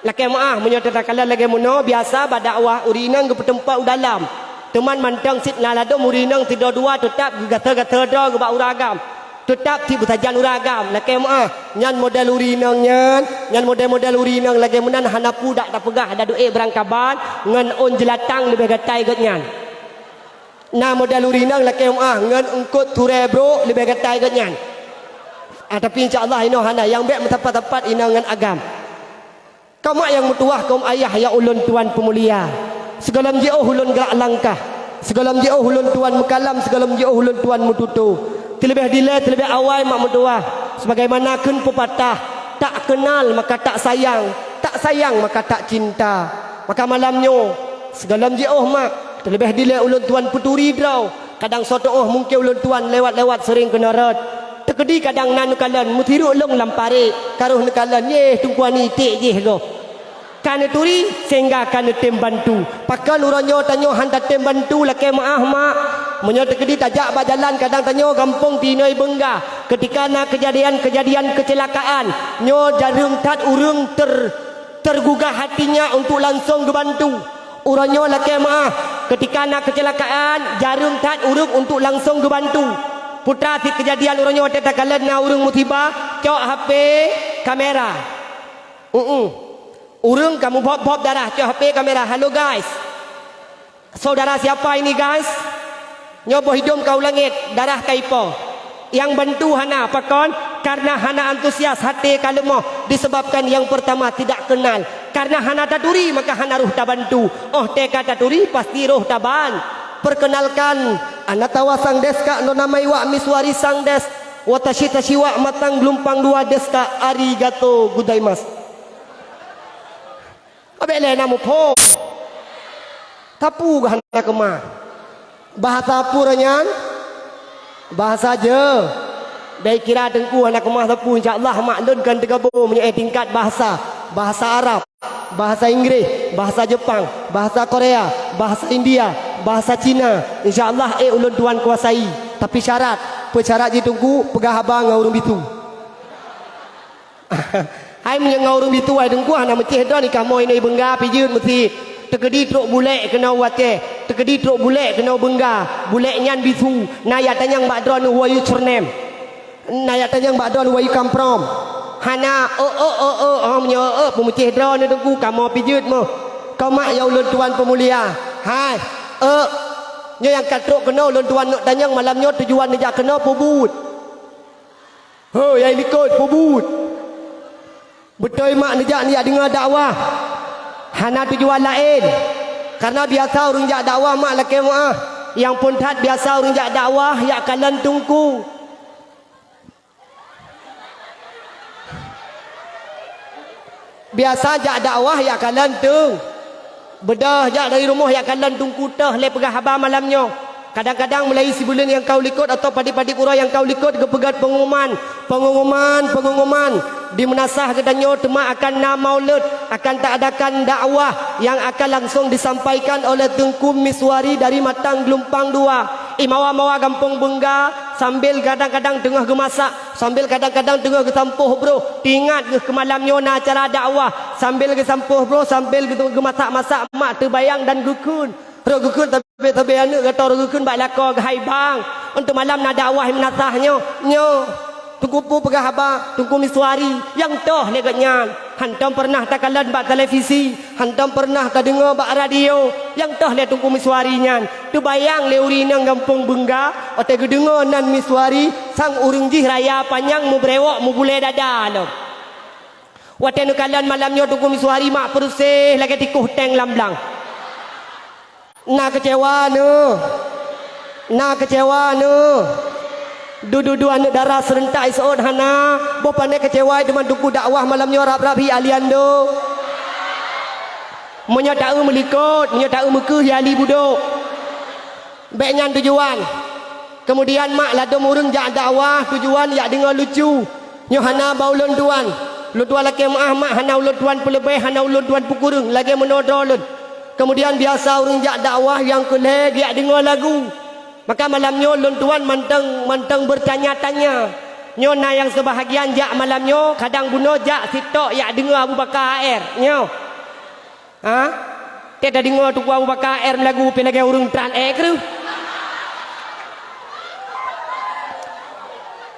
Lakée meuáh, meunyoe teuh takalon lagée meunoe, biasa bak dakwah ureuëng inong geupeuteumpot u dalam. Teuma mantong cit na ladôm ureuëng inong sidroe dua teutap geugasoe-gasoe droe geuh bak ureuëng agam. Teutap cit beusajan ureuëng agam, lakée meuáh. Nyan model ureuëng inong nyan, nyan model-model ureuëng inong lagée meunan hana peue dak tapeugah, dak duek brangkaban ngon ôn jeulatang leubeh gatai gét nyan. Na model ureuëng inong lakée meuáh ngon eungkot turée brok leubeh gatai gét nyan. Ah, tapi insya Allah inoe hana, nyang bék meusapat-sapat inong ngon agam. Kamoe nyang meutuwah, kaum ayah nyang ulôn tuan peumulia. Sigohlom jiôh ulôn geurak langkah, sigohlom jiôh ulôn tuan meukalam, sigohlom jiôh ulôn tuan meututoe. Teuleubeh dilée, teuleubeh awai mak meutuwah. Sebagaimana kheun peupatah, tak kenal maka tak sayang, tak sayang maka tak cinta. Maka malam nyoe, sigohlom jiôh mak, teuleubeh dilée ulôn tuan peuturi droe. Kadang soe teuôh mungken ulôn tuan lewat-lewat seuring keunoe rot. Teukeudi kadang na neukalon meusireuk lôn lam parék, ka roh neukalon, yeh, Teungku Ani iték jih goh. Ka neuturi sehingga ka neutem bantu. Pakon uroe nyoe tanyoe han tatem bantu lakée meuáh mak? Meunyoe teukeudi tajak bak jalan kadang tanyoe gampông tinoe beungga. Keutika na keujadian-keujadian keuceulakaan, nyoe jareueng that ureuëng ter-, teugugah hatinya untuk langsong geubantu. Uroe nyoe lakée meuáh, keutika na keuceulakaan, jareueng that ureuëng untuk langsong geubantu. Putra cit keujadian uroe nyoe teuh takalon na ureuëng musibah, cok H P kamera. Uh-uh. Ureuëng ka mubhop-bhop darah, cok H P kamera. Halo guys. Saudara siapa ini guys? Nyoe boh hidom ka u langét, darah ka ipo. Nyang bantu hana, pakon? Karena hana antusias, até ka leumoh, disebabkan nyang pertama tidak kenal. Karena hana taturi, maka hana roh tabantu. Óh teuka taturi, pasti roh taban. Perkenalkan, anatawa sang desu ka, no namai wa miswari sang desu. Watashi tashi wa matang geulumpang dua desu ka, arigato gozaimasu. Abéh lé na muphom. Tapu geuh hana keumah. Bahasa peue nyan? Bahasa je. Bék kira teungku hana keumah sapeue, insya Allah mak lôn kan teugabong meunyoe tingkat bahasa. Bahasa Arab, bahasa Inggris, bahasa Jepang, bahasa Korea, bahasa India, bahasa Cina. Insya Allah ék ulôn tuan kuasai. Tapi syarat, peue syarat jih teungku, peugah haba ngon ureuëng bisu. Hai meunyoe ngon ureuëng bisu hai teungku hana meucéh droe nikamoe inoe beungga pih jeuet meusi. Teukeudi trok bulek keunoe u Aceh, teukeudi trok bulek keunoe beungga, bulek nyan bisu, na jak tanyong bak droeneuh what your name. Na jak tanyong bak droeneuh where you come from. Hana, eu eu eu eu, oh meunyoe eu eu peumeucéh droeneuh teungku kamoe pih jeuet meuh. Kau mak ya ulôn tuan peumulia. Hai, eu. Nyoe nyang ka trok keunoe ulôn tuan neuk tanyong malam nyoe tujuan neujak keunoe peubuet. Ho, nyang likot peubuet. Beutôi mak neujak neujak deungoe dakwah. Hana tujuan laén. Karena biasa ureuëng jak dakwah mak lakée meuáh. Nyang phon that biasa ureuëng jak dakwah jak kalon teungku. Biasa jak dakwah jak kalon teung. Beudôh jak dari rumoh jak kalon teungku teuh lé peugah haba malam nyoe. Kadang-kadang mulai sibuleuen nyang ka u likot atawa padub-padub uroe nyang ka u likot geupeugét pengumuman, pengumuman, pengumuman. Di meunasah geutanyoe teuma akan na maulud, akan taadakan dakwah nyang akan langsung disampaikan oleh Teungku Miswari dari Matang Geulumpang Dua. Imawa-mawa gampông Beungga sambil kadang-kadang teungoh geumasak. Sambil kadang-kadang teungoh geusampôh broh, teuingat geuh keu malam nyoe na acara dakwah. Sambil geusampôh broh, sambil geu-, geumasak-masak mak teubayang dan geukheun. Rot geukheun sabe-sabe aneuk gata rot geukheun bak lakoe geuhai bang. Untuk malam na dakwah meunasah nyoe. Nyoe. Teungku peue peugah haba, Teungku Miswari, nyang toh lé geuhnyan. Hantom peureunah takalon bak televisi. Hantom peureunah tadeungoe bak radio nyang toh lé Teungku Miswari nyan. Teubayang lé ureueng inong gampông Beungga, watée geudeungoe nan Miswari, sang ureueng jih raya panyang meubrewok meubulée dada lom. Watée neukalon malam nyoe Teungku Miswari mak peuruséh lagée tikoh teng lam blang. Na keucewa neuh. Na keucewa neuh. Dudu-dudu aneuk dara seureuntak iseuôt hana, boh pane keucewa teuma Teungku dakwah malam nyoe rab-rab hi Aliando. Meunyoe taeu meulikot, meunyoe taeu meukeue hi Ali Budok. Bék nyan tujuan. Keumudian mak ladôm ureueng jak dakwah tujuan jak deungoe lucu. Nyoe hana bak ulôn tuan. Ulôn tuan lakée meuáh mak hana ulôn tuan peuleubeh hana ulôn tuan peukureueng lagée meunoe droe lôn. Keumudian biasa ureueng jak dakwah nyang keu lhée geujak deungoe lagu. Maka malam nyoe lôn tuan mantong, mantong beurtanya-tanya. Nyoe na nyang seubahagian jak malam nyoe kadang bunoe jak sitok jak deungoe Abu Bakar A R. Nyoe. Ha? Teuh tadeungoe Teungku Abu Bakar A R meulagu pih lagée ureueng tran ék kreueh.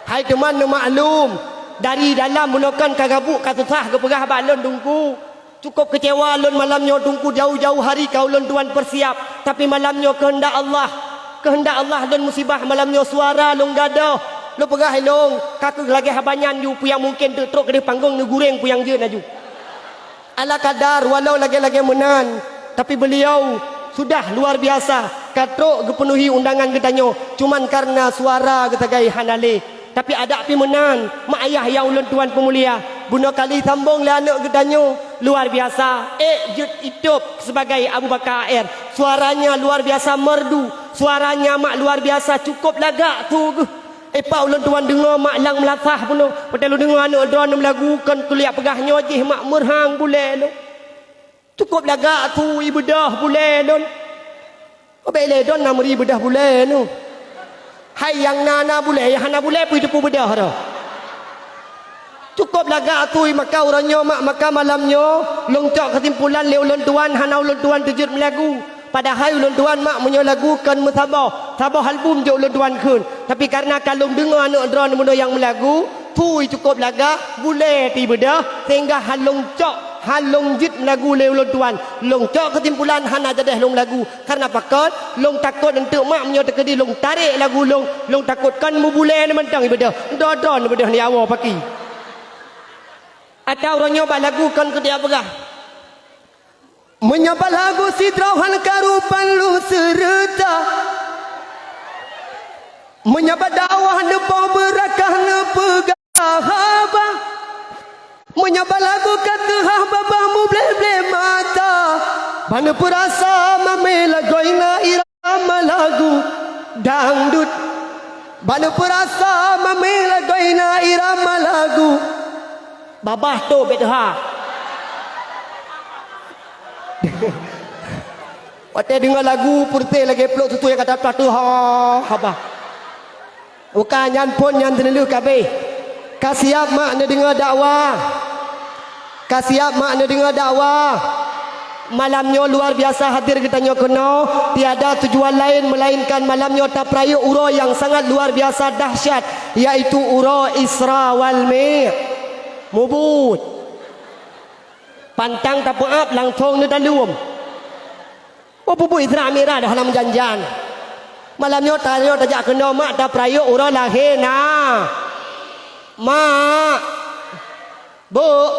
Hai teuma neumaklum, dari dalam bunoe kon ka gabuk ka susah geupeugah bak lôn Teungku. Cukôp keucewa lôn malam nyoe Teungku jauh-jauh hari ka ulôn tuan peusiap, tapi malam nyoe keuheundak Allah. Keuheundak Allah lôn musibah malam nyoe suara lôn gadôh. Lôn peugah ilôn, ka kheueh lagée haba nyan ju peue nyang mungken teuk trok keudeh panggong neugureng peue nyang jeuet laju. Ala kadar walau lagée-lagée meunan, tapi beliau sudah luar biasa ka trok geupeunuhi undangan geutanyoe, cuman kareuna suara geusagai hana lé. Tapi adak pih meunan, mak ayah nyang ulôn tuan peumulia, bunoe kali sambong lé aneuk geutanyoe, luar biasa, ék jeuet itôb sibagai Abu Bakar A R. Suaranya luar biasa merdu, suaranya mak luar biasa cukôp lagak su geuh. Epa ulôn tuan deungoe mak lam meulasah bunoe, watée lôn deungoe aneuk droeneuh meulagu kon kuliah peugah nyoe jih mak meurhang bulée lôn. Cukôp lagak su ibeudôh bulée lôn. Bék lé droeneuh na meuri beudôh bulée nyoe. Hai nyang na na bulée, nyang hana bulée peue teupeu beudôh droe. Cukôp lagak su maka uroe nyoe mak maka malam nyoe lôn cok keusimpulan lé ulôn tuan hana ulôn tuan teujeuet meulagu. Padahai ulôn tuan mak meunyoe lagu kon meusaboh, saboh album jok ulôn tuan kheun. Tapi kareuna ka lôn deungoe aneuk droeneuh meunoe nyang meulagu, tui cukôp lagak, bulée teuibeudôh, sehingga han lôn cok, han lôn jeuet meulagu lé ulôn tuan. Lôn cok keusimpulan hana jadeh lôn meulagu. Kareuna pakon, lôn takot eunteuk mak meunyoe teukeudi lôn tarek lagu lôn, lôn takot kon meubulée nyan mantong ibeudôh. Droe-droe neubeudôh nyawa paki. Atawa uroe nyoe bak lagu kon keudiak peugah. Meunyoe bak lagu sidroe han karu pan lôn seureuta. Meunyoe bak dakwah neupoh beurakah neupeugah haba. Meunyoe bak lagu ka teuhah babah mubleh-bleh mata. Ban neupeurasa mamé lagoina irama lagu dangdut. Ban neupeurasa mamé lagoina irama lagu. Babah tôb bék teuha. Watée deungoe lagu peureuteh lagée plôk tutui nyang ka taplah teuha haba. Bukan nyan phon nyan teuneuh kabeh. Ka siab mak neudeungoe dakwah. Ka siab mak neudeungoe dakwah. Malam nyoe luar biasa hadir geutanyoe keunoe, tiada tujuan laén melainkan malam nyoe tapeurayeuk uroe nyang sangat luar biasa dahsyat, yaitu uroe Isra wal Mi-, Mubuet. Pantang tapeuab langsong neudaleuem. Oh, peubuet Isra Mi'raj dah lam janjan. Malam nyoe tanyoe tajak keunoe mak tapeurayeuk uroe lahé na. Mak. Buk.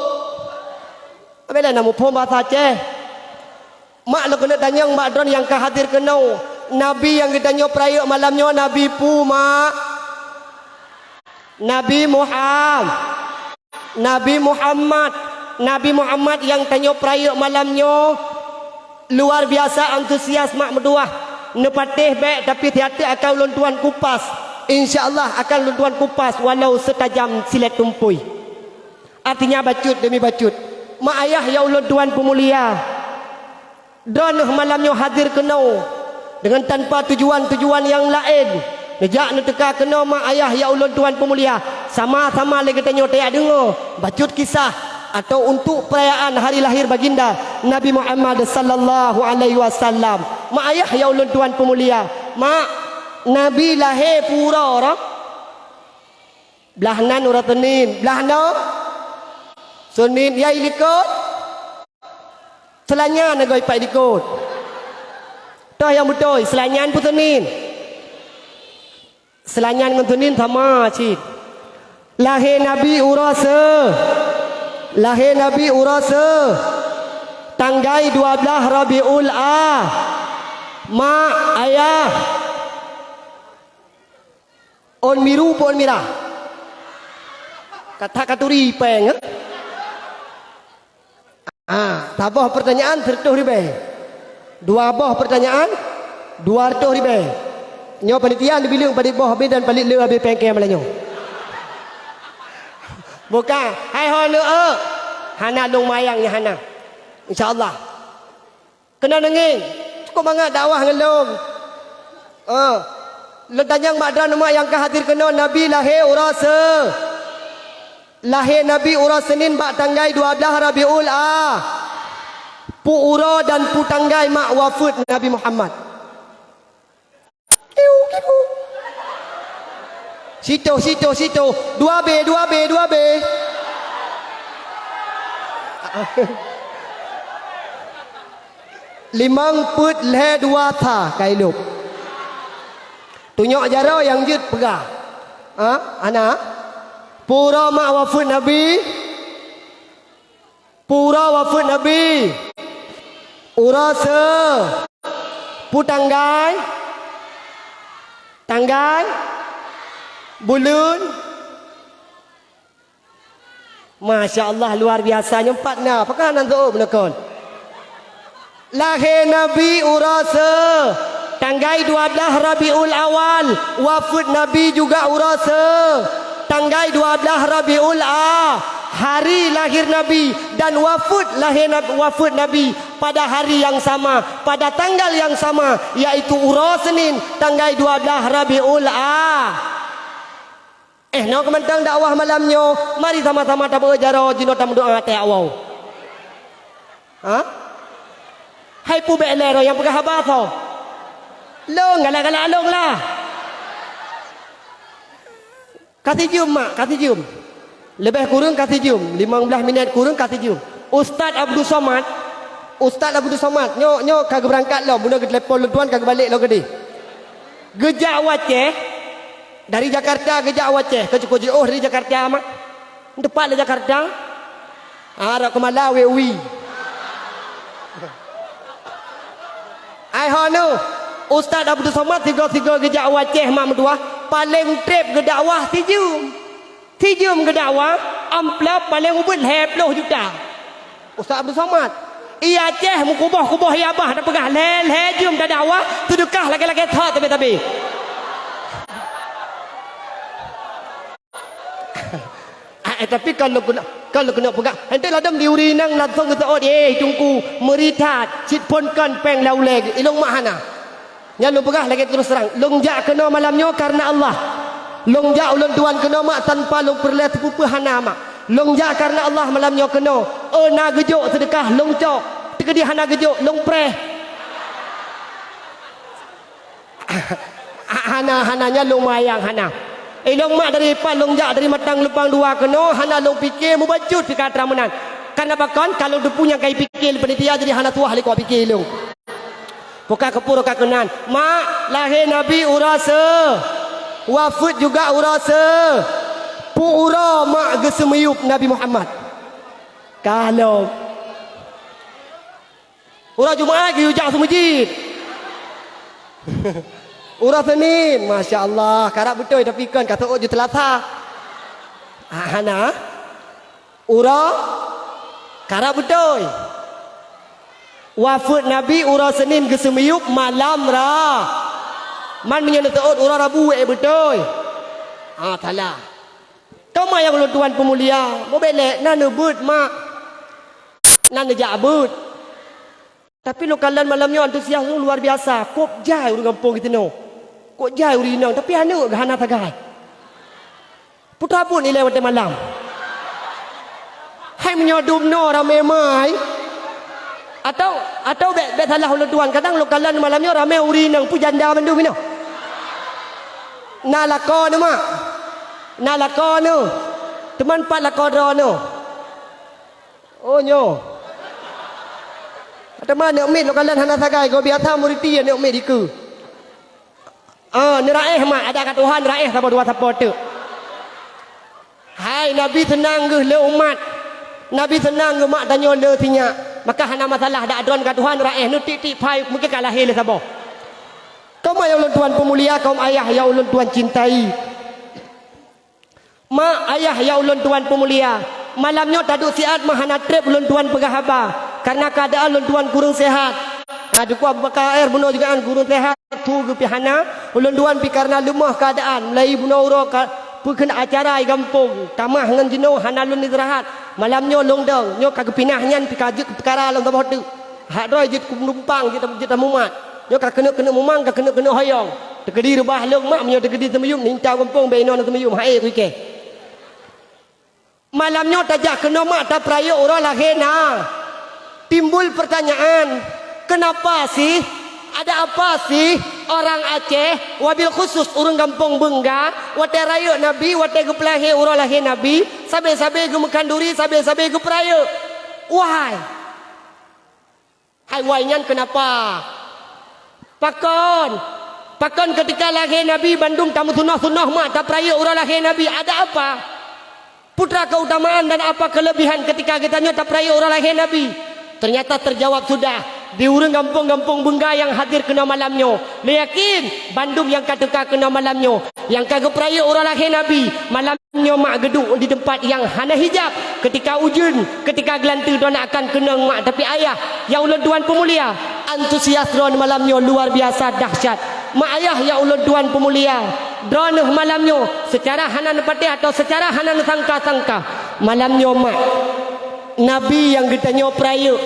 Abéh na muphom bahasa Aceh. Mak lôn keuneuk tanyong bak droen nyang ka hadir keunoe. Nabi nyang geutanyoe peurayeuk malam nyoe nabi peue mak? Nabi Muham-, Nabi Muhammad. Nabi Muhammad nyang tanyoe peurayeuk malam nyoe luar biasa antusias mak meutuwah. Neupatéh bék, tapi siat-siat akan ulôn tuan kupas. Insya Allah akan ulôn tuan kupas walau seutajam silét tumpôi. Artinya bacut demi bacut. Mak ayah nyang ulôn tuan peumulia. Droeneuh malam nyoe hadir keunoe deungon tanpa tujuan-tujuan nyang laén. Neujak neuteuka keunoe mak ayah nyang ulôn tuan peumulia, sama-sama lé geutanyoe tajak deungoe bacut kisah atau untuk peurayaan hari lahir baginda Nabi Muhammad sallallahu alaihi wasallam. Mak ayah nyang ulôn tuan peumulia, mak, Nabi lahé peue uroe? Blaih nan uroe Seunin, blaih nan Seunin, ya ilikot. Seulanya na goe pat ilikot. Toh nyang beutôi, Seulanya peue Seunin? Seulanya ngon Seunin sama cit. Lahé Nabi uroe Se-, lahé Nabi uroe Se-, tanggai dua blaih Rabiul A-, mak, ayah. Ôn miru peue ôn mirah? Ka that katuri péng, eh? Ah, saboh peurtanyaan sireutoh ribèe. Dua boh peurtanyaan, dua reutôh ribèe. Nyoe panitia neubileueng padit boh habéh dan padit le habéh péng keu malam nyoe. Bukan, hai ho neueu. Hana lôn mayang nyan hana. Insya Allah. Keunoe neungieng, cukôp mangat dakwah ngon lôn. Eh, lôn tanyong bak droeneuh mak nyang ka hadir keunoe, Nabi lahé uroe Se-, lahé Nabi uroe Seunin bak tanggai dua blaih Rabiul A-, peue uroe dan peue tanggai mak wafeuet Nabi Muhammad? Kiu, kiu. Sitoh, sitoh, sitoh. Dua B, dua B, dua B. Limong peuet lhèe dua sa ka ilop. Tunyok jaroe nyang jeuet peugah. Ha? Hana? Peue uroe mak wafeuet Nabi? Peue uroe wafeuet Nabi? Uroe Se-, peue tanggai? Tanggai? Buleuen? Masya Allah, luar biasa nyoe pat na. Pakon hana seuôt bunoe kon? Lahé Nabi uroe Se-, tanggai dua blaih Rabiul Awal, wafeuet Nabi juga uroe Se-, tanggai dua blaih Rabiul A-, hari lahir Nabi dan wafeuet lahé Nab-, wafeuet Nabi pada hari yang sama, pada tanggal yang sama, yaitu uroe Seunin tanggai dua blaih Rabiul A-, Eh, nyoe keumantong dakwah malam nyoe, mari sama-sama tabeuet jaroe jinoe tameudoa teuh awai. Ha? Hai peue bék lé droe nyang peugah haba soe? Lôn galak-galak lôn lah. Ka sijeuem mak, ka sijeuem. Leubeh kureueng ka sijeuem, limong blaih minét kureueng ka sijeuem. Ustaz Abdul Somad, Ustaz Abdul Somad, nyoe, nyoe ka geubeurangkat lom, bunoe geutelepon lôn tuan ka geubalek lom keudeh. Geujak u Aceh, dari Jakarta geujak u Aceh, keu cukôp jiôh dari Jakarta mah. Teupat lé Jakarta. Arok keumala wéh ui. Ai ho nu, Ustaz Abdul Somad sigoe-sigoe geujak u Aceh mak meutuwah, paleng trép geudakwah sijeuem. Sijeuem geudakwah, amplop paleng ubit lhèe ploh juta. Ustaz Abdul Somad, i Aceh meukuboh-kuboh i Abah tapeugah lhèe-lhèe jeuem tadakwah, seudeukah lagèe-lagèe thot tabe-tabe. Ah, eh, tapi kalau keuneuk, kalau keuneuk peugah, enteuk ladôm di ureueng inong langsung geuseuôt, "Eh, Teungku, meuri that, cit phôn kon péng lam ulèe geuh, ilong mak hana." Nyan lôn peugah lagèe terus terang, lôn jak keunoe malam nyoe kareuna Allah. Lôn jak ulôn tuan keunoe mak tanpa lôn peureulèe sipeue-peue hana mak. Lôn jak kareuna Allah malam nyoe keunoe. Oh, na geujok seudeukah lôn cok, teukeudi hana geujok lôn preh. Hana, hana nyan lôn mayang hana. Ilong mak dari pat lôn jak dari Matang Lumpang Dua keunoe hana lôn pike mubacut sika terameunan. Kan apa kon ka lôn teupeue nyang ka ipike lé panitia jadi hana tuah lé kuah pike ilong. Buka keupur ka keunan. Mak, lahé Nabi uroe Se-, wafeuet juga uroe Se-, peue uroe mak geuseumiyueb Nabi Muhammad? Ka lom. Uroe Jumat geuyue jak seumeujid. Uroe Seunin, masya Allah, karab beutôi tapi kon ka seuôt ju Seulasa. Ah, hana. Uroe Karab beutôi. Wafeuet Nabi uroe Senin geuseumiyueb malam ra. Man meunyoe neuseuôt uroe Rabu, eh, beutôi. Ah, salah. Teuma nyang ulôn tuan peumulia, mubelek na neubeuet mak. Na neujak beuet. Tapi lôn kalon malam nyoe antusias lôn luar biasa. Kôb jai ureuëng gampông geutanyoe. Kôb jai ureuëng inong, tapi aneuk geuh hana sagai. Putra buet ilée watée malam. Hai meunyoe dum noe ramé mai. Atau, atau bék, bék salah ulôn tuan. Kadang lôn kalon malam nyoe ramé ureuëng inong pih janda mandum inoe. Na lakoe nyoe mak. Na lakoe nyoe. Teuma pat lakoe droeneuh. Oh, nyoe. Teuma aneuk miet lôn kalon hana sagai, goe biasa muriti aneuk miet dikeue. Ah, neuraéh mak, adak ka Tuhan raéh saboh dua sapo teuk. Hai, Nabi seunang geuh le umat. Nabi seunang geuh mak tanyoe le sinyak. Maka hana masalah, dak droen ka Tuhan raéh, neutiek-tiek phai mungken ka lahé le saboh. Kaum ayah ulôn tuan peumulia, kaum ayah nyang ulôn tuan cintai. Mak, ayah nyang ulôn tuan peumulia, malam nyoe taduek siat meuhana treb ulôn tuan peugah haba, kareuna keuadaan ulôn tuan kureueng seuhat. Ka Teungku Abu Bakar Air bunoe juga kureueng seuhat, su geupih hana, ulôn tuan pih kareuna leumoh keuadaan, mulai bunoe uroe ka peukheun acara i gampông, tamah ngon jinoe hana lôn istirahat. Malam nyoe lôn dong, nyoe ka geupinah nyan pih ka jeuet keu peukara lom saboh teuk. Hak droe jeuet keu penumpang, jeuet, jeuet tamumat. Nyoe ka keuneuk-keuneuk mumang, ka keuneuk-keuneuk hoyong. Teukeudi reubah lôn mak, meunyoe teukeudi seumeuyuem, ninta gampông bèk inoe na seumeuyuem, hai kuikée. Malam nyoe tajak keunoe mak tapeurayeuk uroe lahé na. Timbul pertanyaan, kenapa sih? Ada apa sih orang Aceh, wabil khusus ureuëng gampông Beungga, watée rayeuk Nabi, watée geupeulahé uroe lahé Nabi, sabe-sabe geumeukhanduri, sabe-sabe geupeurayeuk? Why? Hai wai nyan keunapa? Pakon? Pakon keutika lahé Nabi bandum tameusunoh-sunoh mak tapeurayeuk uroe lahé Nabi? Ada apa? Putra keutamaan dan apa keulebihan keutika geutanyoe tapeurayeuk uroe lahé Nabi? Teunyata teujawab sudah di ureuëng gampông-gampông Beungga nyang hadir keunoe malam nyoe. Neuyakin bandum nyang ka teuka keunoe malam nyoe, nyang ka geupeurayeuk uroe lahé Nabi, malam nyoe mak geuduek di teumpat nyang hana hijab, keutika ujeuen, keutika geulanteue droeneuh akan keunong mak, tapi ayah nyang ulôn tuan peumulia, antusias droeneuh malam nyoe luar biasa dahsyat. Mak ayah nyang ulôn tuan peumulia, droeneuh malam nyoe seucara hana neupatéh atau seucara hana neusangka-sangka, malam nyoe mak, Nabi nyang geutanyoe peurayeuk.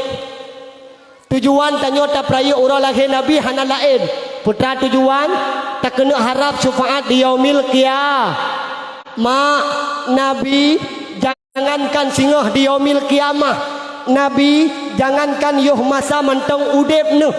Tujuan tanyoe tapeurayeuk uroe lahé Nabi hana laén, putra tujuan takeuneuk harab syeufaat di Yaumil Qiyamah. Mak, Nabi jangankan singoh di Yaumil Qiyamah, Nabi jangankan yoh masa mantong udeb neuh,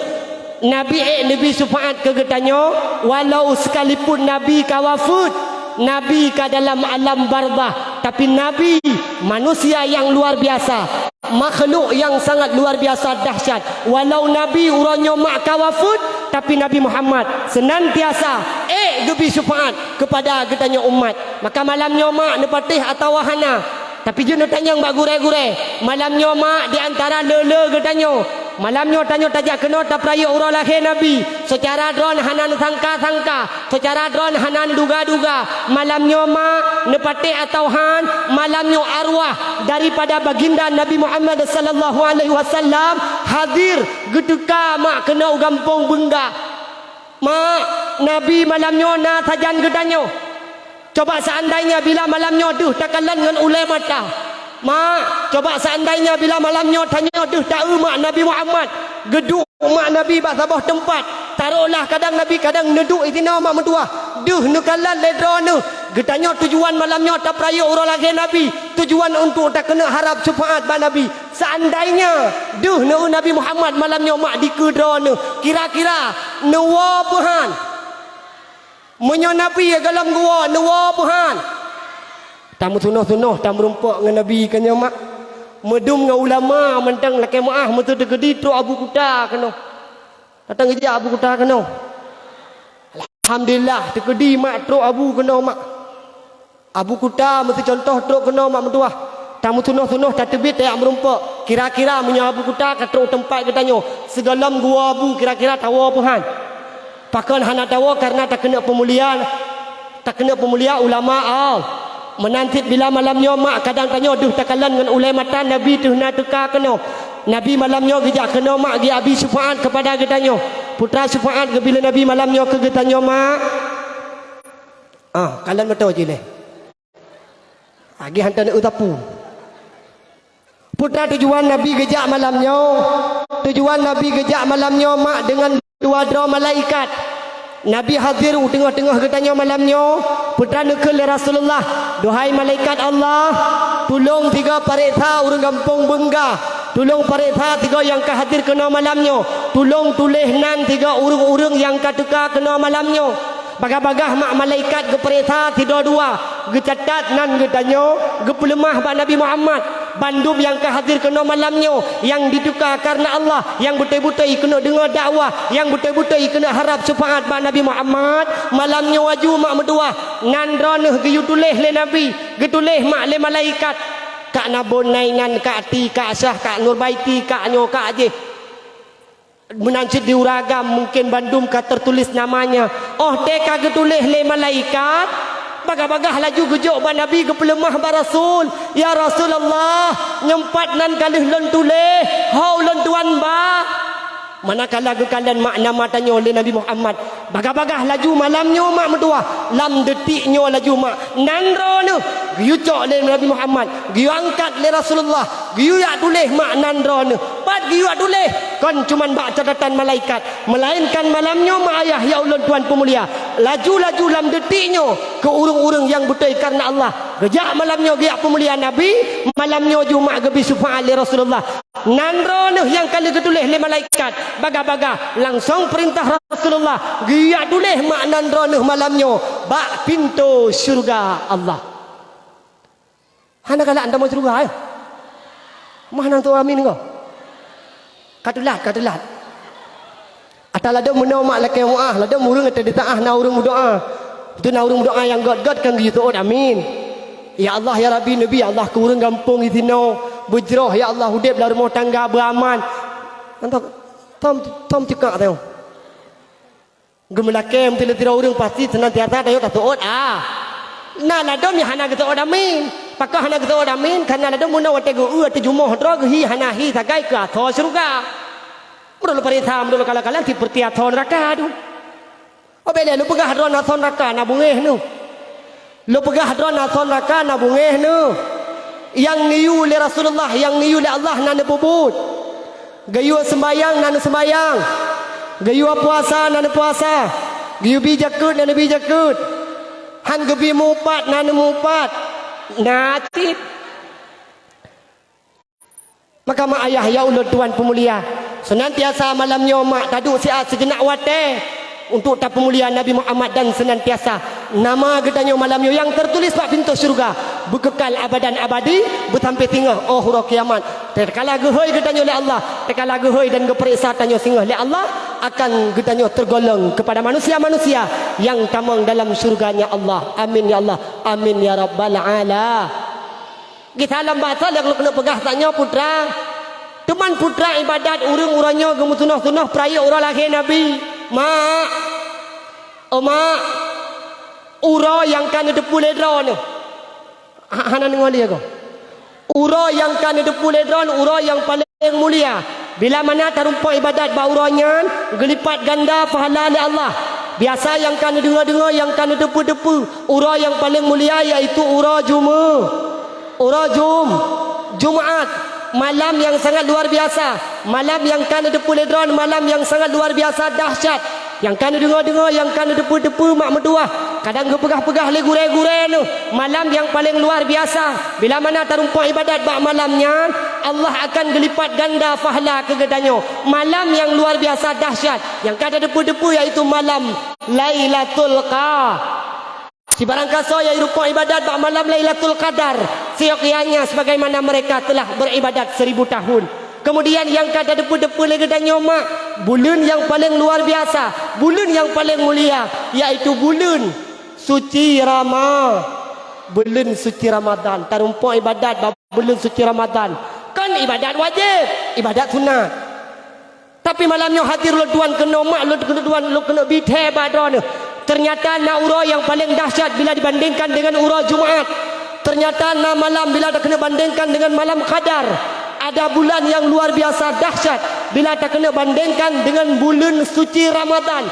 Nabi ék neubi syeufaat keu geutanyoe, walau sekalipun Nabi ka wafeuet, Nabi ka dalam alam barzakh, tapi Nabi manusia nyang luar biasa. Makhluk nyang sangat luar biasa dahsyat. Walau Nabi uroe nyoe mak ka wafeuet, tapi Nabi Muhammad seunantiasa ék geubi syeufaat keupada geutanyoe umat. Maka malam nyoe mak neupatéh atawa hana, tapi jeuet neutanyong bak gurée-gurée, malam nyoe mak di antara le-le geutanyoe, malam nyoe tanyoe tajak keunoe tapeurayeuk uroe lahé Nabi, seucara droen hana neusangka-sangka, seucara droen hana neuduga-duga, malam nyoe mak neupatéh atawa han, malam nyoe arwah daripada baginda Nabi Muhammad sallallahu alaihi wasallam hadir geuteuka mak keunoe u gampông Beungga. Mak, Nabi malam nyoe na sajan geutanyoe. Coba seandainya bila malam nyoe deuh takalon ngon ulée mata. Mak, coba seandainya bila malam nyoe tanyoe deuh taeu mak Nabi Muhammad, geuduek mak Nabi bak saboh teumpat. Tarolah kadang Nabi kadang neuduek i sinoe mak meutuwah. Deuh neukalon lé droeneuh. Geutanyoe tujuan malam nyoe tapeurayeuk uroe lahé Nabi. Tujuan untuk takeuneuk harab syeufaat bak Nabi. Seandainya deuh neueu Nabi Muhammad malam nyoe mak dikeue droeneuh, kira-kira neuwoe peuhan? Meunyoe Nabi gohlom geuwoe, neuwoe peuhan? Tameusunoh-sunoh tameurumpok ngon Nabi keunoe mak. Meudum ngon ulama mantong lakée meuáh meuseu teukeudi trok Abu Kuta keunoe. Datang geujak Abu Kuta keunoe. Alhamdulillah, teukeudi mak trok Abu keunoe mak. Abu Kuta meuseucontoh trok keunoe mak meutuwah. Tameusunoh-sunoh tateubiet tajak meurumpok. Kira-kira meunyoe Abu Kuta ka trok teumpat geutanyoe, sigohlom geuwoe Abu kira-kira tawoe peuhan? Pakon hana tawoe kareuna takeuneuk peumulia, takeuneuk peumulia ulama Allah. Meunan cit bila malam nyoe mak kadang tanyoe deuh takalon ngon ulée mata Nabi teuh na teuka keunoe. Nabi malam nyoe geujak keunoe mak geujak bi syeufaat keupada geutanyoe. Putra syeufaat geubri lé Nabi malam nyoe keu geutanyoe mak. Ah, kalon meutoe jih lé. Lagée hantom na eu sapu. Putra tujuan Nabi geujak malam nyoe, tujuan Nabi geujak malam nyoe mak deungon dua droe malaikat. Nabi hadir u teungoh-teungoh geutanyoe malam nyoe, putra neukheun lé Rasulullah, "Duhai malaikat Allah, tulông tiga pareksa ureuëng gampông Beungga, tulông pareksa tiga nyang ka hadir keunoe malam nyoe, tulông tuléh nan tiga ureuëng-ureuëng nyang ka teuka keunoe malam nyoe." Bagah-bagah mak malaikat geupareksa sidroe dua, geucatat nan geutanyoe geupeuleumah bak Nabi Muhammad. Bandum nyang ka hadir keunoe malam nyoe, nyang jiteuka kareuna Allah, nyang beutôi-beutôi keuneuk deungoe dakwah, nyang beutôi-beutôi keuneuk harab syeufaat bak Nabi Muhammad, malam nyoe laju mak meutuwah, nan droeneuh geuyue tuléh lé Nabi, geutuléh mak lé malaikat. Kak Nabon Nainan, Kak Ti, Kak Syah, Kak Nurbaiti, Kak nyoe, Kak jéh. Meunan cit di ureuëng agam mungken bandum ka teutuléh namanya. Óh tée ka geutuléh lé malaikat, bagah-bagah laju geujok bak Nabi geupeuleumah bak Rasul, "Ya Rasulullah, nyoe pat nan ka lheueh lôn tuléh, ho ulôn tuan ba." Manakala geukalon mak nama tanyoe lé Nabi Muhammad, bagah-bagah laju malam nyoe mak meutuwah, lam detik nyoe laju mak nan droeneuh geuyue cok lé Nabi Muhammad, geuyue angkat lé Rasulullah, geuyue jak tuléh mak nan droeneuh. Pat geuyue jak tuléh, kon cuman bak catatan malaikat, meulainkan malam nyoe mak ayah ya ulôn tuan peumulia, laju-laju lam detik nyoe keu ureuëng-ureuëng nyang beutôi kareuna Allah. Geujak malam nyoe geujak peumulia Nabi, malam nyoe ju mak geubi syeufaat lé Rasulullah. Nan droeneuh nyang ka lheueh geutuléh lé malaikat, bagah-bagah langsong peurintah Rasulullah geuyue jak tuléh mak nan droeneuh malam nyoe bak pintoe syeuruga Allah. Hana galak tamong syeuruga, eh? Mah nang tu amin ko? Ka teulat, ka teulat. Ata ladom meunoe mak lakée meuáh, ladom ureuëng ata ditaáh na ureuëng meudoá. Itu na ureuëng meudoá nyang gét-gét kan geuyue teuôt amin. Ya Allah, ya Rabbi, neubi ya Allah keu ureuëng gampông disinoe beujroh ya Allah udeb lam rumoh tangga beuaman. Nyan tom, tom, tom cekak teuh. Geumeulakée meuteuleutirok ureuëng pasti seunantiasa tayok tateuôt, ah. Na ladom nyang hana geuteuôt amin. Pakon hana geuteuôt amin? Kareuna ladom meunoe watée geu-eu ateueh jumoh droe geuhi hana hi sagai keu asoe syeuruga. Meunurot lôn pareksa, meunurot lôn kalon-kalon sipeurti asoe neuraka tu. Oh bék lé lôn peugah droe asoe neuraka na beungéh neuh. Lôn peugah droe asoe neuraka na beungéh neuh. Nyang neuyue lé Rasulullah, nyang neuyue lé Allah na neupeubuet. Geuyue seumbahyang na neuseumbahyang. Geuyue puasa na neupuasa. Geuyue bi jakeuet na neubi jakeuet. Han geubi meu-upat na neumeu-upat. Na cit. Maka mak ayah ya ulôn tuan peumulia, seunantiasa malam nyoe mak taduek siat sijeuneuh watée untuk tapeumulia Nabi Muhammad dan seunantiasa nama geutanyoe malam nyoe nyang teutuléh bak pintoe syeuruga beukekal abadan abadi beusampoe singoh óh uroe kiamat. Tatkala geuhôi geutanyoe lé Allah, tatkala geuhôi dan geupareksa tanyoe singoh lé Allah, akan geutanyoe teurgolong keupada manusia-manusia nyang tamong dalam syeuruga-Nya Allah. Amin ya Allah. Amin ya rabbal ala. Geusalam basa lagée lôn keuneuk peugah tanyoe putra. Teuma putra iébadat ureuëng uroe nyoe geumeutunoh-tunoh peurayeuk uroe lahé Nabi. Mak, oh mak, uroe nyang ka neuteupeue lé droeneuh. Ha-, hana deungoe lé ko. Uroe nyang ka neuteupeue lé droeneuh, uroe nyang paleng mulia. Bila mana tarumpok iébadat bak uroe nyan, geulipat ganda pahala lé Allah. Biasa nyang ka neudeungoe-deungoe, nyang ka neuteupeue-teupeue, uroe nyang paleng mulia yaitu uroe Jume-, uroe Jum-, Jumaat, malam nyang sangat luar biasa, malam nyang ka neuteupeue lé droeneuh malam nyang sangat luar biasa dahsyat. Nyang ka neudeungoe-deungoe, nyang ka neuteupeue-teupeue mak meutuwah, kadang geupeugah-peugah lé gurée-gurée neuh, malam nyang paleng luar biasa. Bila mana tarumpok iébadat bak malam nyan, Allah akan geulipat ganda pahala keu geutanyoe. Malam nyang luar biasa dahsyat, nyang ka tateupeue-teupeue yaitu malam Lailatul Qa-, Sibarang kasoe nyang rumpok iébadat bak malam Lailatul Qadar, siyok ianya sebagaimana mereka telah beribadat seribu tahun. Kemudian nyang ka tateupeue-teupeue lé geutanyoe mak, buleuen nyang paleng luar biasa, buleuen nyang paleng mulia, yaitu buleuen suci Rama-, buleuen suci Ramadan. Tarumpok iébadat bak buleuen suci Ramadan. Kon iébadat wajéb, iébadat sunat. Tapi malam nyoe hadir lôn tuan keunoe mak, lôn keunoe tuan, lôn keunoe bi thée bak droeneuh. Ternyata na uroe nyang paleng dahsyat bila dibandingkan dengan uroe Jumaat. Ternyata na malam bila takeuneuk bandingkan dengan malam Qadar. Ada bulan yang luar biasa dahsyat bila takeuneuk bandingkan dengan buleuen suci Ramadan.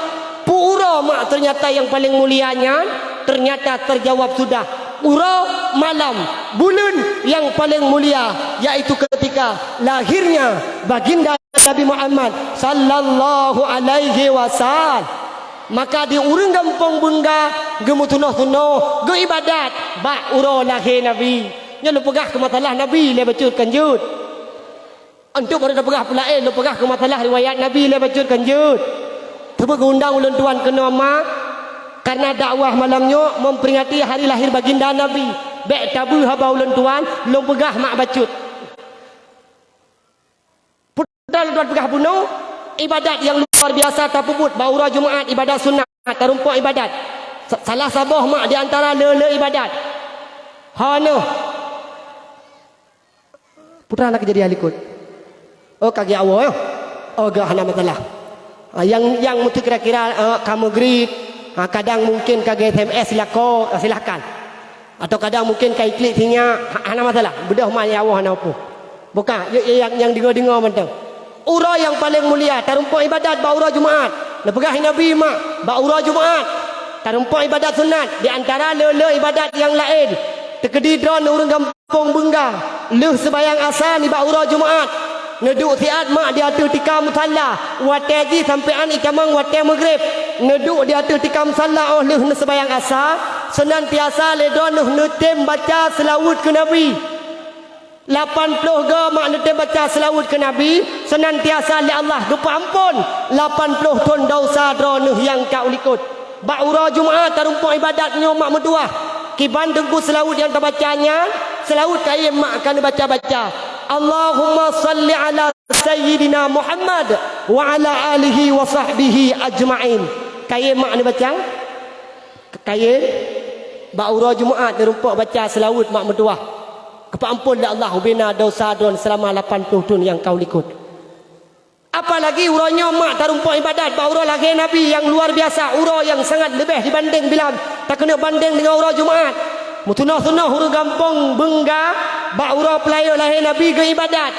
Peue uroe mak ternyata yang paling mulia nyan? Ternyata terjawab sudah. Uroe, malam, buleuen yang paling mulia, yaitu ketika lahirnya Baginda Nabi Muhammad sallallahu alaihi wasallam. Maka di ureuëng gampông Beungga geumeutunoh-tunoh geuibadat bak uroe lahé Nabi. Nyoe lôn peugah keu masalah Nabi lé bacut kan jeuet. Untuk baru tapeugah peulaén, lôn peugah keu masalah riwayat Nabi lé bacut kan jeuet. Teuma geuundang ulôn tuan keunoe mak, karena dakwah malam nyoe memperingati hari lahir baginda Nabi. Bék tabeu haba ulôn tuan, lôn peugah mak bacut. Peue ulôn tuan peugah bunoe, ibadat nyang luar biasa tapeubuet bak uroe Jumaat, ibadat sunat, tarumpok ibadat. Sa-, salah saboh mak di antara le-le ibadat. Hana. Putra na keujadian likot. Oh, ka geuwoe, oh. Oh, geuh hana masalah. Ah, nyang, nyang meuti kira-kira, eh, ka meugrib, ah, kadang mungkin ka geu-S M S lakoe, ah, silahkan. Atau kadang mungkin ka iklik sinyak, ha-, hana masalah. Beudôh ma ya Allah hana peue. Buka, ya, ya, nyang, nyang deungoe-deungoe mantong. Uroe nyang paleng mulia, tarumpok ibadat bak uroe Jumaat. Neupeugah Nabi mak, bak uroe Jumaat. Tarumpok ibadat sunat, di antara le-le ibadat nyang laén. Teukeudi droeneuh ureuëng gampông Beungga, lheueh seubayang asa nibak uroe Jumaat. Neuduek siat mak di ateueh tika musalla, watée jih sampoe an itamong watée meugrib. Neuduek di ateueh tika musalla óh lheueh neuseubayang asa, seunantiasa lé droeneuh neutem baca seulaweuet keu Nabi. Lapan ploh goe mak neutem baca seulaweuet keu Nabi, seunantiasa lé Allah geupeuamphon lapan ploh thon desya droeneuh nyang ka u likot. Bak uroe Jumaat tarumpok ibadat nyoe mak meutuwah. Kiban teungku seulaweuet nyang tabaca nyan, seulaweuet kayém mak ka neubaca-baca. Allahumma shalli ala Sayyidina Muhammad wa ala alihi wa sahbihi ajma'in. Kayém mak neubaca? Kayém, bak uroe Jumaat neurumpok baca seulaweuet mak meutuwah. Geupeuamphon lé Allah ubena desya droen seulama lapan ploh thon nyang ka u likot. Apalagi uroe nyoe mak tarumpok ibadat bak uroe lahé Nabi nyang luar biasa, uroe nyang sangat leubeh dibandeng bila takeuneuk bandeng deungon uroe Jumaat. Meutunoh-tunoh ureuëng gampông Beungga bak uroe peurayeuk lahé Nabi geuibadat.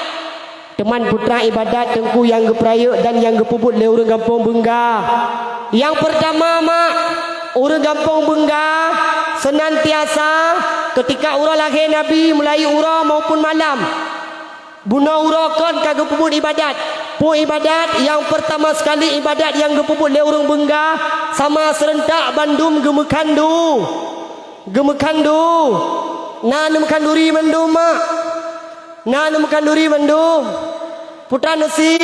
Teuma putra ibadat teungku nyang geupeurayeuk dan nyang geupeubuet lé ureuëng gampông Beungga. Nyang peurtama mak, ureuëng gampông Beungga seunantiasa keutika uroe lahé Nabi meulayeue uroe maupun malam. Bunoe uroe kon ka geupeubuet ibadat. Peue ibadat? Nyang peurtama seukali ibadat nyang geupeubuet lé ureuëng Beungga sama seureuntak bandum geumeukhandu. Geumeukhandu. Na neumeukhanduri mandum mak. Na neumeukhanduri mandum. Putra neusi.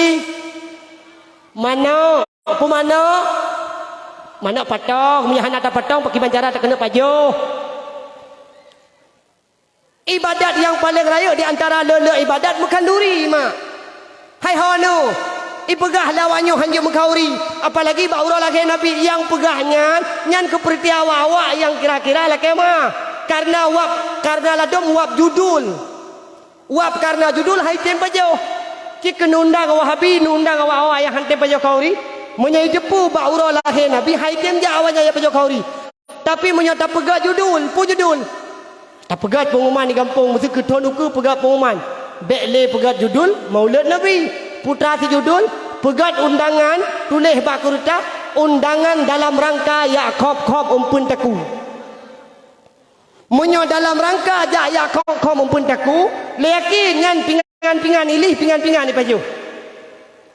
Manok. Peue manok? Manok patong. Meunyoe hana tapatong, pakriban cara takeuneuk pajoh. Ibadat nyang paleng rayeuk di antara le-le ibadat meukhanduri mak. Hai ho nyoe, ipeugah lé awak nyoe hanjeuet meukhanduri, apalagi bak uroe lahé Nabi nyang peugah nyan, nyan keupeureuti awak-awak nyang kira-kira lakée meuah. Karena wab, karena ladom wab judul. Wab karena judul hai tem pajoh. Cit keu neundang Wahabi, neundang awak-awak nyang han tem pajoh khanduri. Meunyoe jiteupeue bak uroe lahé Nabi hai tem jak awak nyan nyang pajoh khanduri. Tapi meunyoe tapeugét judul, peue judul? Tapeugét peungumuman di gampông, meuseuti thon ukeue peugét peungumuman. Bék lé peugét judul Maulud Nabi. Putra si judul, peugét undangan, tuléh bak keureutah, undangan dalam rangka jak khop-khop umpeuen takue. Meunyoe dalam rangka jak jak khop-khop umpeuen takue, lé yakin nyan pingan-pingan ilih, pingan-pingan ipajoh.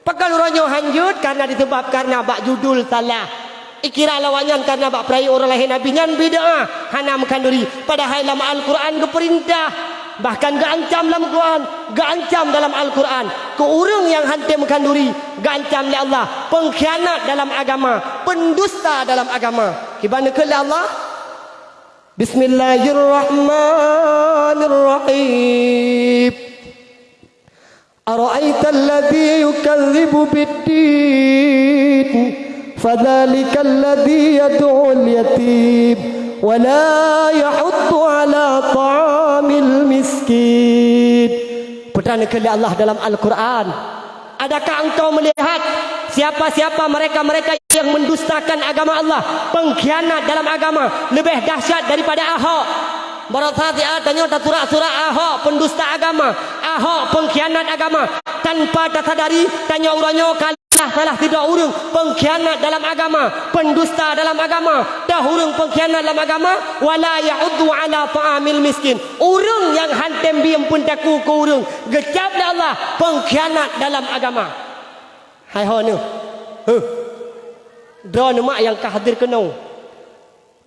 Pakon uroe nyoe hanjeuet? Karena disebab karena bak judul salah. Ikira lawak nyan karena bak peurayeuk uroe lahé Nabi nyan bid'ah, hana meukhanduri. Padahai lam Al-Quran geupeurintah, bahkan geuancam lam Quran, geuancam dalam Al-Quran. Keu ureuëng nyang han tem meukhanduri, geuancam lé Allah, pengkhianat dalam agama, pendusta dalam agama. Kiban neukheun lé Allah? Bismillahirrahmanirrahim. Ara'aital ladzi yukadzibu biddin, fadzalikal ladzi yad'ul yatim, wa la yahuddu ala ta'amil miskin. Peutanda keu lé Allah dalam Al-Quran. Adakah engkau melihat siapa-siapa mereka-mereka yang mendustakan agama Allah, pengkhianat dalam agama, lebih dahsyat daripada Ahok? Baroesa siat tanyoe tasurak-surak Ahok peundusta agama, Ahok peungkhianat agama. Tanpa tasadari, tanyoe uroe nyoe ka salah sidroe ureuëng peungkhianat dalam agama, peundusta dalam agama, toh ureuëng peungkhianat dalam agama, wala ya'uddu ala ta'amil miskin. Ureuëng nyang han tem biem peunaku keu ureuëng, geucab lé Allah peungkhianat dalam agama. Hai ho neuh. Huh. Droeneuh mak nyang ka hadir keunoe.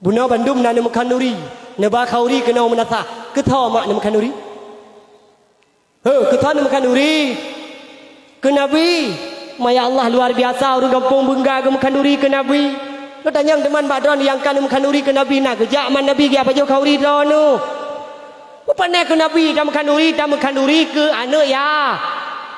Bunoe bandum na neumeukanuri, neuba khanuri keunoe meunasah. Keu soe mak neumeukanuri? He, keu soe neumeukanuri? Keu Nabi. Maya Allah, luar biasa, ureuëng gampông Beungga geumeukanuri keu Nabi. Neutanyong teuma bak droeneuh nyang ka neumeukanuri keu Nabi na geujak man Nabi geujak pajoh khanuri droeneuh. Meupané keu Nabi, tameukanuri, tameukanuri keu aneuëk yah.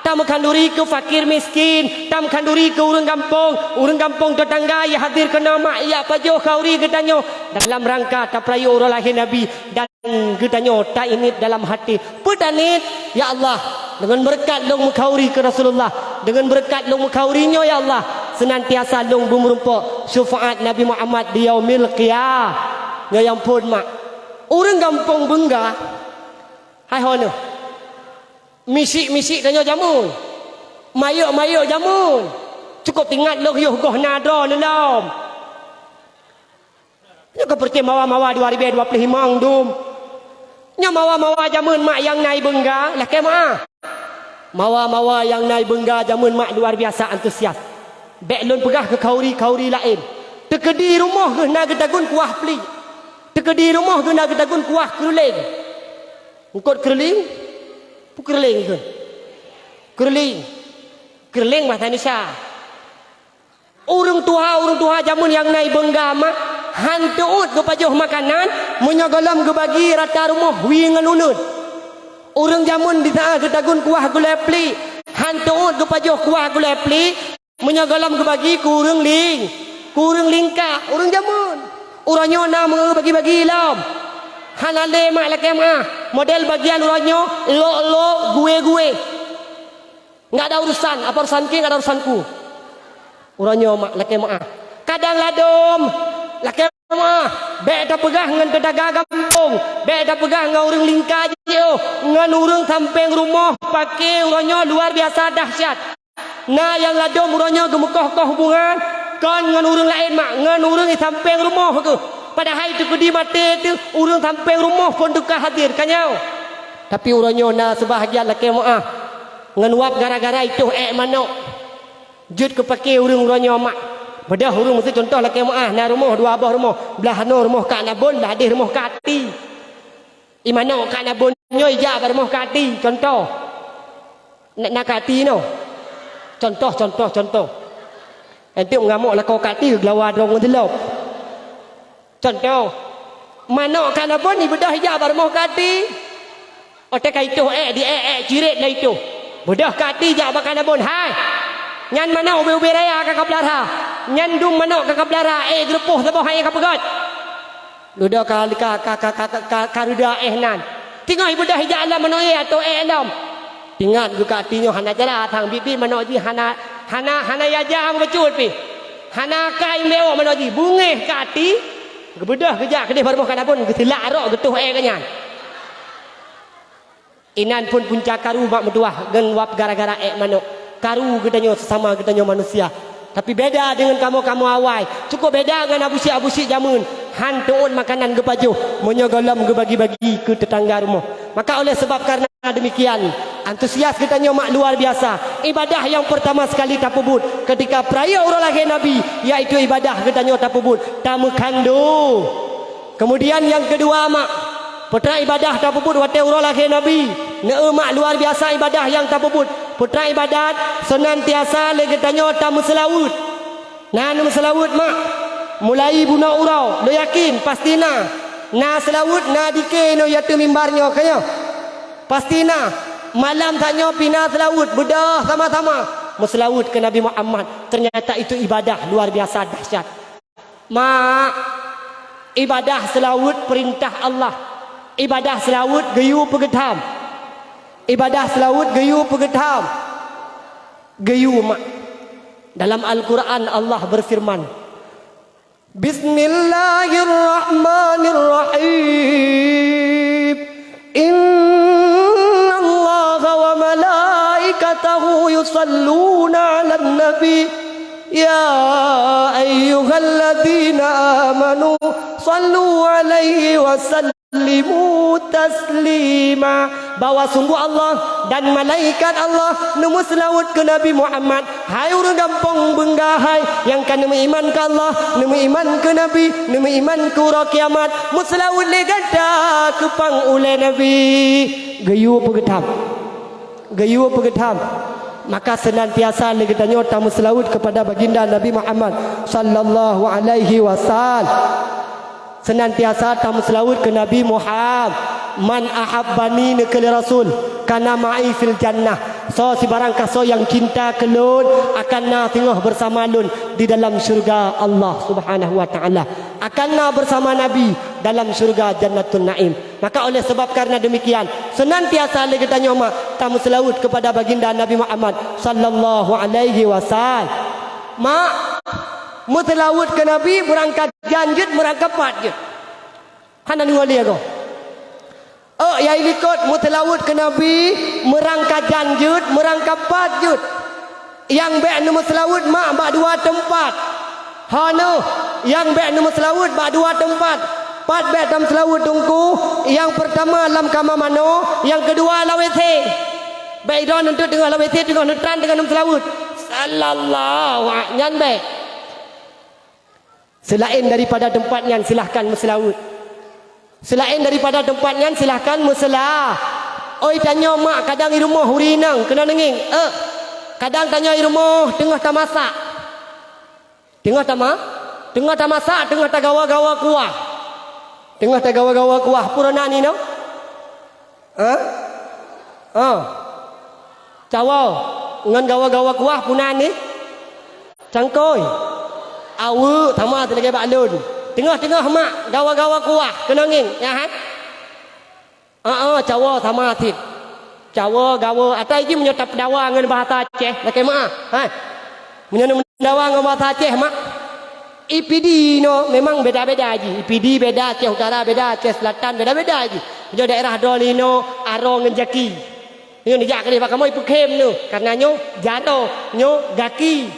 Tameukanuri keu fakir miskin, tameukanuri keu ureuëng gampông, ureuëng gampông teutangga nyang hadir keunoe mak jak pajoh khanuri geutanyoe dalam rangka tapeurayeuk uroe lahé Nabi dan geutanyoe taingat dalam até. Peue taniet, "Ya Allah, deungon beureukat lôn meukhanuri keu Rasulullah, deungon beureukat lôn meukhanuri nyoe, ya Allah, seunantiasa lôn beumeurumpok syeufaat Nabi Muhammad di yaumil qiyamah." Nyoe nyang phon mak. Ureuëng gampông Beungga, hai ho neuh. Misik-misik tanyoe jameun. Mayok-mayok jameun. Cukôp teuingat lôn yoh goh na droeneuh lom. Nyoe ka peureutém mawa-mawa dua ribèe dua plôh limong dum. Nyoe mawa-mawa jameun mak nyang na i Beungga, lakèe meu'ah. Mawa-mawa nyang na i Beungga jameun mak luar biasa antusias. Bèk lôn peugah keu khanuri-khanuri laén. Teukeudi rumoh geuh na geutagun kuah plik. Teukeudi rumoh geuh na geutagun kuah keureuléng. Eungkôt keureuléng? Peue keureuléng kheun? Keureuléng. Keureuléng bahasa Indonesia. Ureuëng tuha, ureuëng tuha jameun nyang na i Beungga mak, han teuôt geupajoh makanan, meunyoe gohlom geubagi rata rumoh wie ngon uneut. Ureuëng jameun di saát geutagun kuah gulèe plik, han teuôt geupajoh kuah gulèe plik, meunyoe gohlom geubagi keu ureuëng ling-, keu ureuëng lingka, ureuëng jameun. Uroe nyoe na meu bagi-bagi lom. Hana lé mak lakèe meu'ah, model bagian uroe nyoe lok-lok, gui-gui. Nggak ada urusan, apa urusan ki, nggak ada urusanku. Uroe nyoe mak lakèe meu'ah. Kadang ladôm, lakèe meu'ah. Bèk tapeugah ngon teutangga gampông, bèk tapeugah ngon ureuëng lingka jiôh, ngon ureuëng sampéng rumoh paké uroe nyoe luar biasa dahsyat. Na nyang ladôm uroe nyoe geumeukoh-koh hubungan, kon ngon ureuëng laén mak, ngon ureuëng sampéng rumoh keuh. Padahai teukeudi maté teuh ureuëng sampéng rumoh phon teuka hadir, ka nyoe. Tapi uroe nyoe na seubahagian lakèe meu'ah. Ngon wab gara-gara itoh èk manok. Jeuet keu paké ureuëng uroe nyoe mak. Beudôh ureuëng meusti contoh lakèe meu'ah, na rumoh dua boh rumoh, blah noe rumoh Kak Nabon, blah deh rumoh Kak Ati. I manok Kak Nabon nyoe ijak bak rumoh Kak Ati, contoh. Na, na Kak Ati nyoe. Contoh, contoh, contoh. Enteuk ngamok lakoe Kak Ati geulawa droe ngon silop. Contoh, manok Kak Nabon ibeudôh ijak bak rumoh Kak Ati. Watèe ka itoh èk, di èk-èk cirét lé itoh. Beudôh Kak Ati jak bak Kak Nabon, "Hai! Nyan manok ubé-ubé raya ka kapeulara. Nyan dum manok ka kapeulara, èk geureupôh saboh hai ka peugöt." Ludoe ka, ka, ka reuda èh nan. Teungoh ibeudôh ijak lom manok ié atau èk lom. Ingat geuh Kak Ati nyoe hana jala thang, biet-biet manok jih hana, hana, hana yajam bacut pih. Hana kai meuléok manok jih. Beungéh Kak Ati, geubeudôh geujak keudeh bak rumoh Kak Nabon, geuseulak rok geutoh èk geuh nyan. Inan phon punca karu mak meutuwah ngon wab gara-gara èk manok. Karu geutanyoe seusama geutanyoe manusia. Tapi beda deungon kamoe-kamoe awai. Cukôp beda ngon Abusyik-Abusyik jameun. Han teuôt makanan geupajoh, meunyoe gohlom geubagi-bagi keu teutangga rumoh. Maka oleh sebab karena demikian, antusias geutanyoe mak luar biasa. Ibadah nyang peurtama sekali tapeubuet keutika peurayeuk uroe lahé Nabi, yaitu ibadah geutanyoe tapeubuet tameukhandô. Keumudian nyang keudua mak, peue treuk ibadah tapeubuet watèe uroe lahé Nabi. Neu mak luar biasa ibadah nyang tapeubuet. Peue treuk ibadat, seunantiasa lé geutanyoe tameuseulaweuet. Na neumeuseulaweuet mak. Mulai bunoe uroe, lôn yakin pasti na. Na seulaweuet, na dike inoe ateueh mimbar nyoe, ka nyoe. Pasti na. Malam tanyoe pih na seulaweuet, beudôh sama-sama meuseulaweuet keu Nabi Muhammad. Ternyata itu ibadah luar biasa dahsyat. Mak, ibadah seulaweuet peurintah Allah. Ibadah seulaweuet geuyue peugeutham. Ibadah seulaweuet geuyue peugeutham. Geuyue mak. Dalam Al-Quran Allah beufeureuman, Innallaha wa malaikatahu yusalluna 'alan nabi. Ya ayyuhalladzina amanu sallu 'alaihi wa sallimu taslima. Bahwa sungguh Allah dan malaikat Allah neumeuseulaweuet keu Nabi Muhammad. Hai ureuëng gampông beungga hai, nyang ka neumeuiman keu Allah, neumeuiman keu Nabi, neumeuiman keu uroe kiamat, meuseulaweuet lé gata keu pang ulée Nabi. Geuyue peugeutam. Geuyue peugeutam. Maka seunantiasa lé geutanyoe tameuseulaweuet keupada baginda Nabi Muhammad sallallahu alaihi wasallam. Seunantiasa tameuseulaweuet keu Nabi Muhammad. "Man ahabbani," neukheun lé Rasul, "kana ma'i fil jannah." Soe sibarang kasoe nyang cinta keu lôn akan na singoh beusama lôn di dalam syeuruga Allah Subhanahu wa Ta'ala. Akan na beusama Nabi dalam syeuruga Jannatun Naim. Maka oleh sebab karena demikian, seunantiasa lé geutanyoe mak tameuseulaweuet keupada baginda Nabi Muhammad sallallahu alaihi wasallam. Mak, meuseulaweuet keu Nabi meurangka jan jeuet, meurangka pat jeuet. Hana deungoe lé goe. Ôk, yai likot meuseulaweuet keu Nabi meurangka jan jeuet, meurangka pat jeuet. Nyang bék neumeuseulaweuet mak bak dua teumpat. Hana, nyang bék neumeuseulaweuet bak dua teumpat. Pat bék tameuseulaweuet teungku, nyang peurtama lam kama manoe, nyang keudua lam WC. Bék idroe neuntot teungoh lam WC, teungoh neutran, teungoh neumeuseulaweuet. Sallallahu a-, nyan bék. Seulaén daripada teumpat nyan, silahkan meuseulaweuet. Seulaén daripada teumpat nyan, silahkan meuseula-, oi, tanyoe mak kadang i rumoh uri inong keunoe neungieng. Eh, kadang tanyoe i rumoh teungoh tamasak. Teungoh tama-, teungoh tamasak, teungoh tagawa-gawa kuah. Teungoh tagawa-gawa kuah, peue na ninoe? Hah? Oh. Cawoe ngon gawa-gawa kuah peue na nyoe? Cangkôi. Aweuek sama lagée bak lôn. Teungoh-teungoh mak gawa-gawa kuah keunoe ngieng, ya hai? Heeh, cawoe sama cit. Cawoe, gawa, atai jih meunyoe tapeudawa ngon bahasa Aceh, lakée meuah, hai. Meunyoe neumeudawa ngon bahasa Aceh mak, I P D nyoe memang beda-beda jih. I P D beda, Aceh Utara beda, Aceh Selatan beda-beda jih. Meunyoe daerah droeneuh nyoe, aroe ngon jaki. Nyoe neujak keudeh bak kamoe ipeukhem neuh, karena nyoe jaroe, nyoe gaki.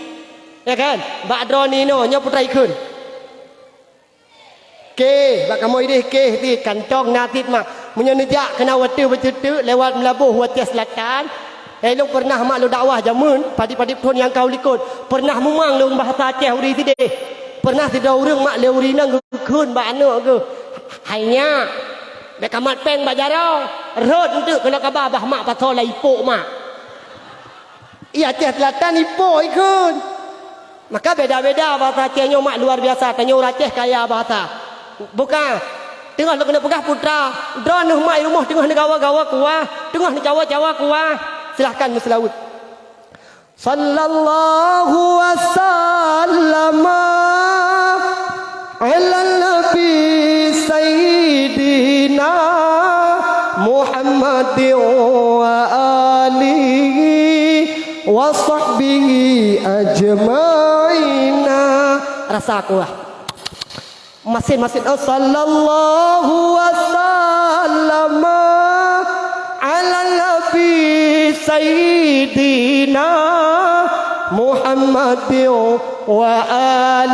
Ya kan? Bak droeneuh nyoe, nyoe putra ikheun. Keh, bak kamoe ideh keh ti, kantong na cit mak. Meunyoe neujak keunoe watée beuteuk-teuk lewat Meulaboh watée Selatan, eh, lôn peureunah mak lôn dakwah jameun, padub-padub thon nyang ka u likot. Peureunah mumang lôn bahasa Aceh uri sideh. Peureunah sidroe ureuëng mak lé uri nyan geukheun bak aneuëk geuh, "Hai nyak, bék kamat péng bak jaroe. Rhot eunteuk keunoe kaba bah mak pasoe lam ipok mak." I Aceh Selatan ipok ikheun. Maka beda-beda bahasa Aceh nyoe mak luar biasa. Tanyoe ureuëng Aceh kaya bahasa. Bukan. Teungoh lôn keuneuk peugah putra, droeneuh mak i rumoh teungoh neugawa-gawa kuah, teungoh neucawa-cawa kuah. Silahkan meuseulaweuet. Sallallahu wasallama ala nabi sayyidina Muhammadin wa alihi wa sahbihi ajmaina. Rasa kuah. Masin-masin, oh, sallallahu wasallama ala nabi sayyidina Muhammadin wa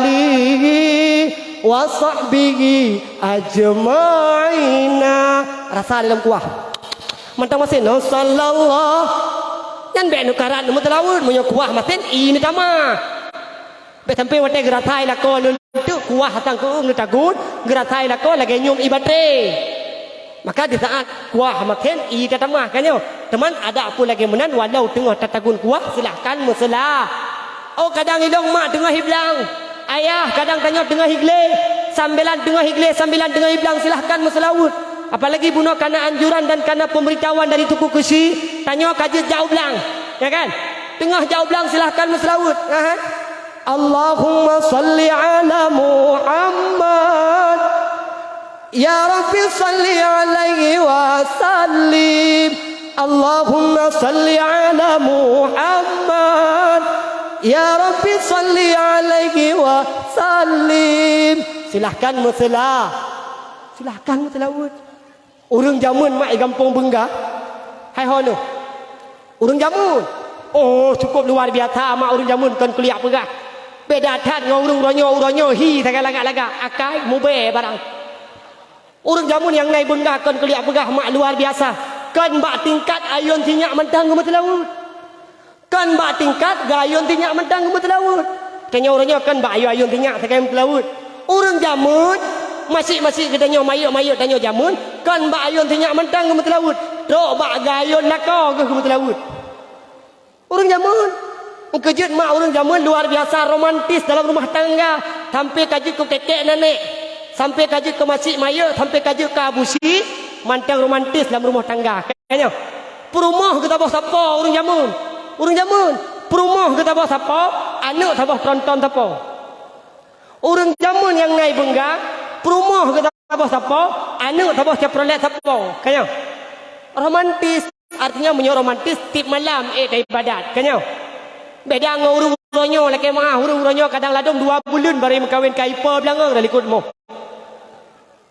alihi wa sahbihi ajmaina. Rasa dalam kuah. Mantong masin, oh, sallallahu. Nyan bék neukarat neumeuteulaweuet, meunyoe kuah masin, i neutamah. Bék sampoe watée geurasai lakoe lôn teuk kuah sang keueung neutagun, geurasai lakoe lagée nyoem ié batré. Maka di saát kuah maken ié tatamah ka nyoe. Teuma adak peue lagée meunan, walau teungoh tatagun kuah, silahkan meuseula. Oh, kadang ilong mak teungoh iblang, ayah kadang tanyoe teungoh iglé, sambilan teungoh iglé, sambilan teungoh iblang, silahkan meuseulaweuet. Apalagi bunoe kana anjuran dan kana peumbeuritahuan dari Teungku Keuchik, tanyoe ka jeuet jak u blang, ya kan? Teungoh jak u blang, silahkan meuseulaweuet. Aha. Allahumma salli ala Muhammad. Ya Rabbi salli alaihi wa sallim. Allahumma salli ala Muhammad. Ya Rabbi salli alaihi wa sallim. Silahkan meuseula. Silahkan meuseulaweuet. Ureuëng jameun mak di gampông Beungga, hai ho nyoe. Ureuëng jameun, oh, cukup luar biasa mak ureuëng jameun kon kuliah peugah. Beda that ngon ureuëng uroenyoe, uroenyoe hi sagai lagak-lagak, akai mubée barang. Ureuëng jameun nyang na i Beungga kon kuliah peugah mak luar biasa. Kon bak tingkat ayôn sinyak mantong geumeuteulaweuet. Kon bak tingkat geuayôn sinyak mantong geumeuteulaweuet. Tanyoe uroenyoe kon bak ayôn-ayôn sinyak sagai meuteulaweuet. Ureuëng jameun, masék-masék geutanyoe mayot-mayot tanyoe jameun, kon bak ayôn sinyak mantong geumeuteulaweuet. Trok bak geuayôn lakoe geuh geumeuteulaweuet. Ureuëng jameun, meukeujeuet mak ureuëng jameun luar biasa romantis dalam rumah tangga. Sampai ka jeuet keu kèk-kèk nenek, sampai ka jeuet keu masék mayot, sampai ka jeuet keu abusyik, mantong romantis dalam rumah tangga. Ka nyoe. Peurumoh geuh saboh sapo ureuëng jameun. Ureuëng jameun, peurumoh geuh saboh sapo, aneuëk saboh tronton sapo. Ureuëng jameun nyang na i Beungga, peurumoh geuh saboh sapo, aneuëk saboh Chevrolet sapo. Ka nyoe. Romantis, artinya meunyoe romantis, tiep malam ék taibadat. Ka nyoe. Beda ngon ureuëng uroenyoe lakèe meuah, ureuëng uroenyoe kadang ladôm dua buleuen barô meukawen ka ipo beulangong dalam likot rumoh.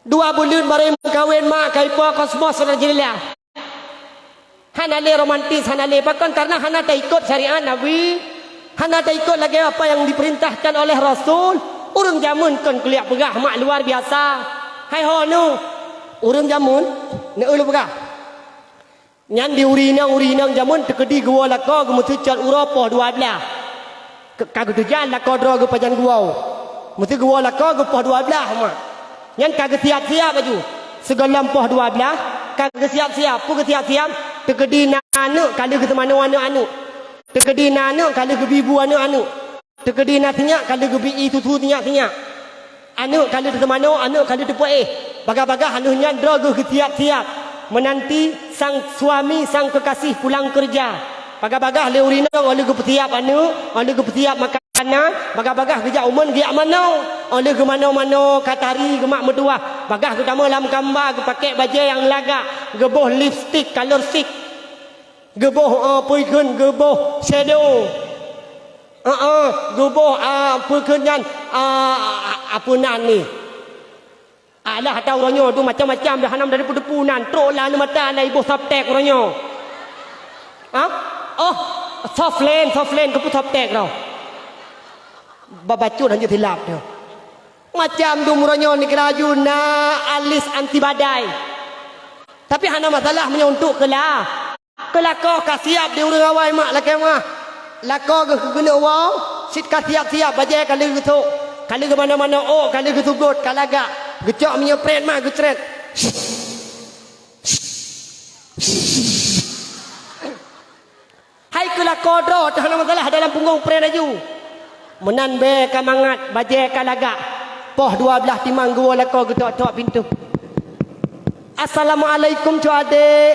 Dua buleuen barô meukawen mak ka ipo kosmos dan jendela. Hana lé romantis, hana lé pakon, karena hana taikot syariat Nabi, hana taikot lagèe apa nyang diperintahkan oleh Rasul. Ureuëng jameun kon kuliah peugah mak luar biasa. Hai ho nyoe, ureuëng jameun, neu-eu lôn peugah. Nyan di ureuëng inong, ureuëng inong jameun teukeudi geuwoe lakoe geumeuseucot uroe poh dua blaih. Ka, ka geuteujan lakoe droe geupajan geuwoe. Meuseu geuwoe lakoe geupoh dua blaih mak. Nyan ka geusiap-siap laju. Sigohlom poh dua blaih, ka geusiap-siap. Peue geusiap-siap? Teukeudi na aneuëk ka lheueh geuteumanoe aneuëk-aneuëk. Teukeudi na aneuëk ka lheueh geubi bu aneuëk-aneuëk. Teukeudi na sinyak ka lheueh geubi ié susu sinyak-sinyak. Aneuëk ka lheueh teuteumanoe, aneuëk ka lheueh teupeuéh. Bagaih-bagaih aneuëk nyan droe geuh geusiap-siap. Meunanti sang suami, sang keukasih pulang keureuja. Bagaih-bagaih lé ureuëng inong óh lheueh geupeusiap aneuëk, óh lheueh geupeusiap makanan, bagaih-bagaih geujak u mon geujak manoe. Óh lheueh geumanoe-manoe ka tari geumat meutuwah, bagaih geutamong lam kamba geupakèk bajèe nyang lagak, geuboh lipstik kalor sik, geuboh, eh, peue kheun, geuboh shadow. Heeh, geuboh, ah, peue kheun nyan, ah, ah, peue nan ni. Alah, ata uroenyoe tu macam-macam dah, hana meuteupeue-teupeue nan, trok lam mata na iboh saptek uroenyoe. Ha? Oh, soft lens, soft lens, keupeue saptek tau. Babacut hanjeuet silap tu. Macam tu uroenyoe ni keulaju na alis anti badai. Tapi hana masalah meunyoe untuk keula. Keu lakoe ka siap di ureuëng awai mak lakèe meuah. Lakoe geuh keuneuk woe, cit ka siap-siap, bajèe ka lheueh geusôk, ka lheueh geumanoe-manoe ôk, ka lheueh geusugot, ka lagak. Geucok minyeuk pret mak geucret. Hai keu lakoe droe, teuh hana masalah dalam punggong pret laju. Meunan bèe ka mangat, bajèe ka lagak. Poh dua blaih timang geuwoe lakoe geutok-tok pintoe. "Assalamualaikum, Cok Adék."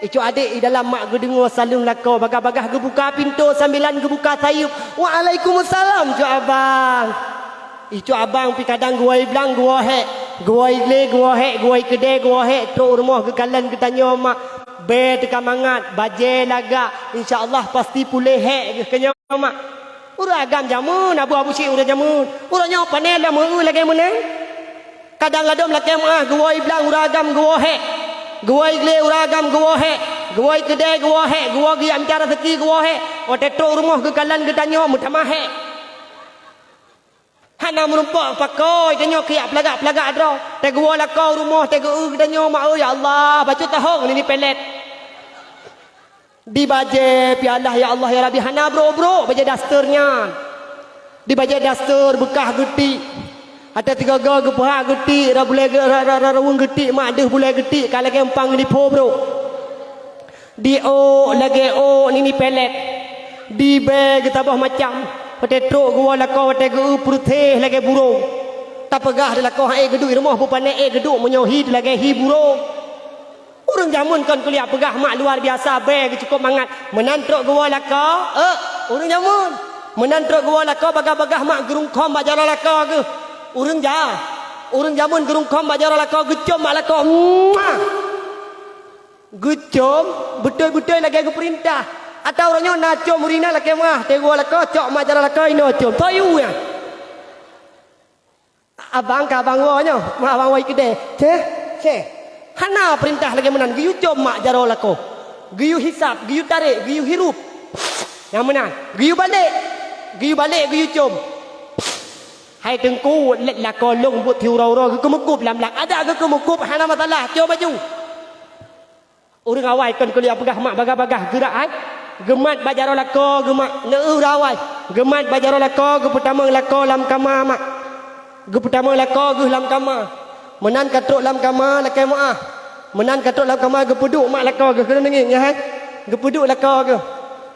Ih, Cok Adék i dalam mak geudeungoe saleuem lakoe, bagaih-bagaih geubuka pintoe sambilan geubuka sayeuep. "Waalaikumsalam, Cok Abang." Ih, Cok Abang pih kadang geuwoe blang geuwoe hék, geuwoe glé geuwoe hék, geuwoe keudè geuwoe hék, trok u rumoh geukalon geutanyoe mak. Bèe teuka mangat, bajèe lagak, insya Allah pasti puléh hék geuh keu nyoe mak. Ureuëng agam jameun, abu-abu cit ureuëng jameun. Uroenyoe pane lam eu lagèe meunan. Kadang ladôm lakèe meuah geuwoe blang ureuëng agam geuwoe hék. Geuwoe glé ureuëng agam geuwoe hék. Geuwoe keudè geuwoe hék. Geuwoe geujak mita raseuki geuwoe hék. Watèe trok u rumoh geukalon geutanyoe meutamah hék. Hana meurumpok pakoi tanyoe keu jak peulagak-peulagak droe. Teuh geuwoe lakoe u rumoh, teuh geu-eu geutanyoe mak, "Oh, ya Allah, bacut tahong nini pelet." Di bajèe pialah, ya Allah, ya Rabbi, hana brok-brok bajèe daster nyan. Di bajèe daster beukah geutik. Até sigoe-goe geupeuhah geutik, ra bulèe ge-, ra, ra, ra, raweueng geutik, mak deuh bulèe geutik, ka lagèe umpang nilipho brok. Di ôk lagèe ôk nini pelet. Di bèe geusaboh macam. Watèe trok geuwoe lakoe, watèe geu-eu peureuteh lagèe burông. Tapeugah di lakoe han ék geuduek i rumoh, beu pane ék geuduek meunyoe hi lagèe hi burông. Ureuëng jameun kon kuliah peugah mak luar biasa, bèe geuh cukup mangat. Meunan trok geuwoe lakoe, eh, ureuëng jameun. Meunan trok geuwoe lakoe, bagaih-bagaih mak geurungkhom bak jaroe lakoe geuh. Ureuëng ja-, ureuëng jameun geurungkhom bak jaroe lakoe, geucôm bak lakoe. Muah! Geucôm, beutôi-beutôi lagèe geupeurintah. Atawa uroenyoe na com ureuëng inong lakèe meuah, teuh geuwoe lakoe, cok mak jaroe lakoe, inoe com. Toh yue nyan. Abang ka abang woe nyoe, mak abang woe keudè. Ceh, ceh. Hana peurintah lagée meunan, geuyue com mak jaroe lakoe. Geuyue hisab, geuyue tarek, geuyue hirup. Nyang meunan, geuyue balek. Geuyue balek, geuyue com. Hai teungku, lét lakoe lôn buet siuroe-uroe geukeumeukôb lam lak. Adak geukeumeukôb hana masalah, com baju. Ureuëng awai kon kuliah peugah mak bagah-bagah geurak hai. Geumat bak jaroe lakoe geuh mak, neu-eu ureuëng awai. Geumat bak jaroe lakoe geupeutamong lakoe lam kama mak. Geupeutamong lakoe geuh lam kama. Meunan ka trok lam kama lakée meuáh. Meunan ka trok lam kama geupeuduek mak lakoe geuh keuneuk ngieng nyan hai. Geupeuduek lakoe geuh.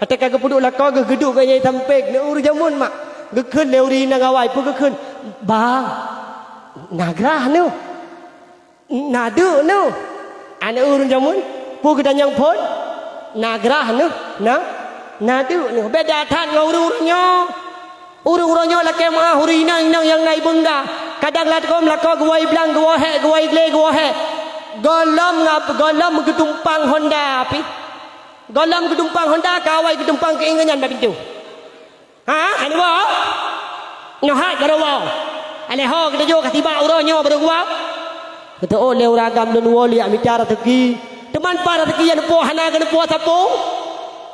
Watée ka geupeuduek lakoe geuh geuduek bak nyang sampéng neu-eu ureuëng jameun mak. Geukheun lé ureuëng inong awai peue geukheun. Bang, na grah neuh. Na deuk neuh. Aneuk ureuëng jameun, peue geutanyong phon? Na grah neuh, na, na deuk neuh. Beda that ngon ureuëng-ureuëng nyoe. Ureuëng-ureuëng nyoe lakée meuáh ureuëng inong-inong nyang na ibeungga. Kadang lakom lakoe geuwoe blang, geuwoe hék, geuwoe glé, geuwoe hék. Gohlom ngab-, gohlom geutumpang honda pih. Gohlom geutumpang honda, ka awai geutumpang keuinginan bak pintoe. Ha? Hana woe? Nyoe hat baroe woe. Aléh ho geutanyoe ka sibak uroe nyoe baroe woe. Geuteuôt lé ureuëng agam lôn woe liak mita raseuki. Teuma pat raseuki nyang neupo hana geuneupo sapeue?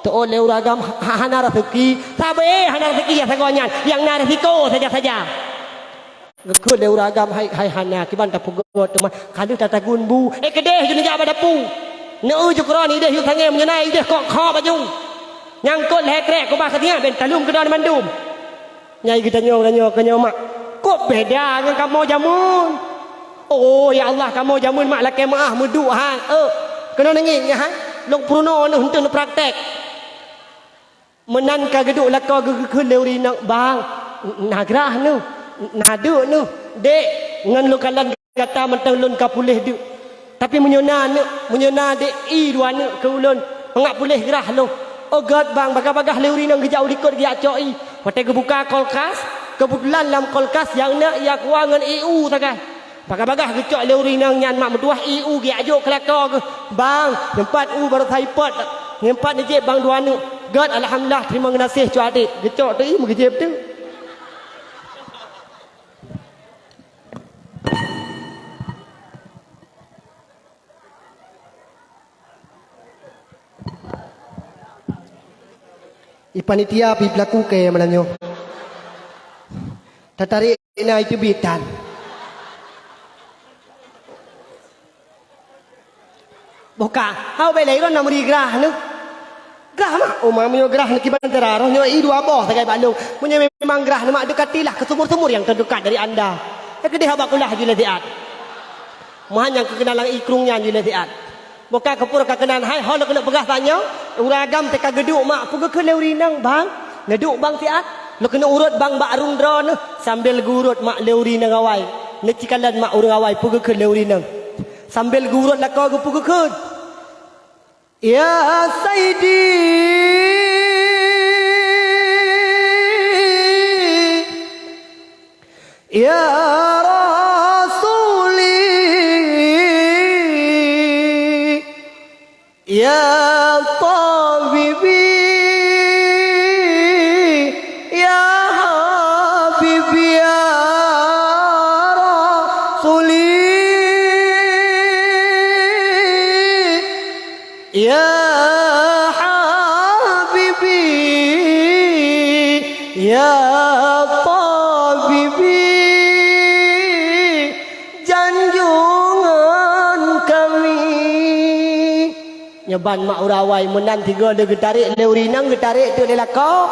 Teuôt lé ureuëng agam ha-, hana raseuki. Sabe hana raseuki nyang sagoe nyan, nyang na risiko saja-saja. Geukheun lé ureuëng agam hai, hai hana kiban tapeugot teuma ka lheueh tatagun bu. Eh keudeh jeuet neujak bak dapu. Neu-eu jukron ideh yue sangé meunyoe na ideh kok-kok baju. Nyang kot lhée krek kubah keudeh ben taleueng keudroe mandum. Nyai geutanyoe-tanyoe keunyoe mak, kok beda ngon kamoe jameun? Oh ya Allah, kamoe jameun mak lakée meuáh meuduek han. Eh, keunoe neungieng nyan han. Lôn peurunoe neuh heunteuh neupraktek. Meunan ka geuduek lakoe geuh geukheun lé ureuëng inong, "Bang, na grah neuh, na deuk neuh, Dek, ngon lôn kalon gata mantong lôn ka puléh deuk. Tapi meunyoe na neuk, meunyoe na Dek, ié dua neuk keu ulôn, mangat puléh grah lôn." "Oh gét, Bang," bagah-bagah lé ureuëng inong geujak u likot geujak cok ié. Watée geubuka kulkas, keubeutulan lam kulkas nyang na ié aqua ngon ié u sagai. Bagah-bagah geucok lé ureuëng inong nyan mak meutuwah ié u geujak jok keu lakoe geuh. "Bang, nyoe pat u barô sa ipot, nyoe pat neujieb bang dua neuk." "Gét, alhamdulillah, teurimong geunaséh, cut adek." Geucok teuk ié meugeujieb teuk. Ié panitia pih peulaku kée malam nyoe. Tatarék na iteubiet tan. Boh ka, hau bék lé droeneuh na meuri grah neuh. Grah mak, oh ma meunyoe grah neuh kiban cara roh nyoe ié dua boh sagai bak lôn. Meunyoe memang grah neuh mak, dekatilah ke sumur-sumur yang terdekat dari anda. Nyang keudeh bak kulah jih lé siat. Meuhan nyang keukeuna lam ié krueng nyan jih lé siat. Boh ka keupeue ka keunan hai, ho lôn keuneuk peugah tanyoe, ureuëng agam teuka geuduek mak, peue geukheun lé ureuëng inong, "Bang, neuduek bang siat." Lôn keuneuk urot bang bak rueng droeneuh, sambil geurot mak lé ureuëng inong awai. Neucikalon mak ureuëng awai, peue geukheun lé ureuëng inong. Sambil geurot lakoe geuh peue geukheun. Ya Saidi, ya Rasuli, ya Tabibi, ya Habibi, ya Rasuli. Ya Habibi, ya Tabibi, janjungan kami. Nyoe ban mak urawai meunan tiga le geutarek lé ureueng inong, geutarek teuk lé lakoe.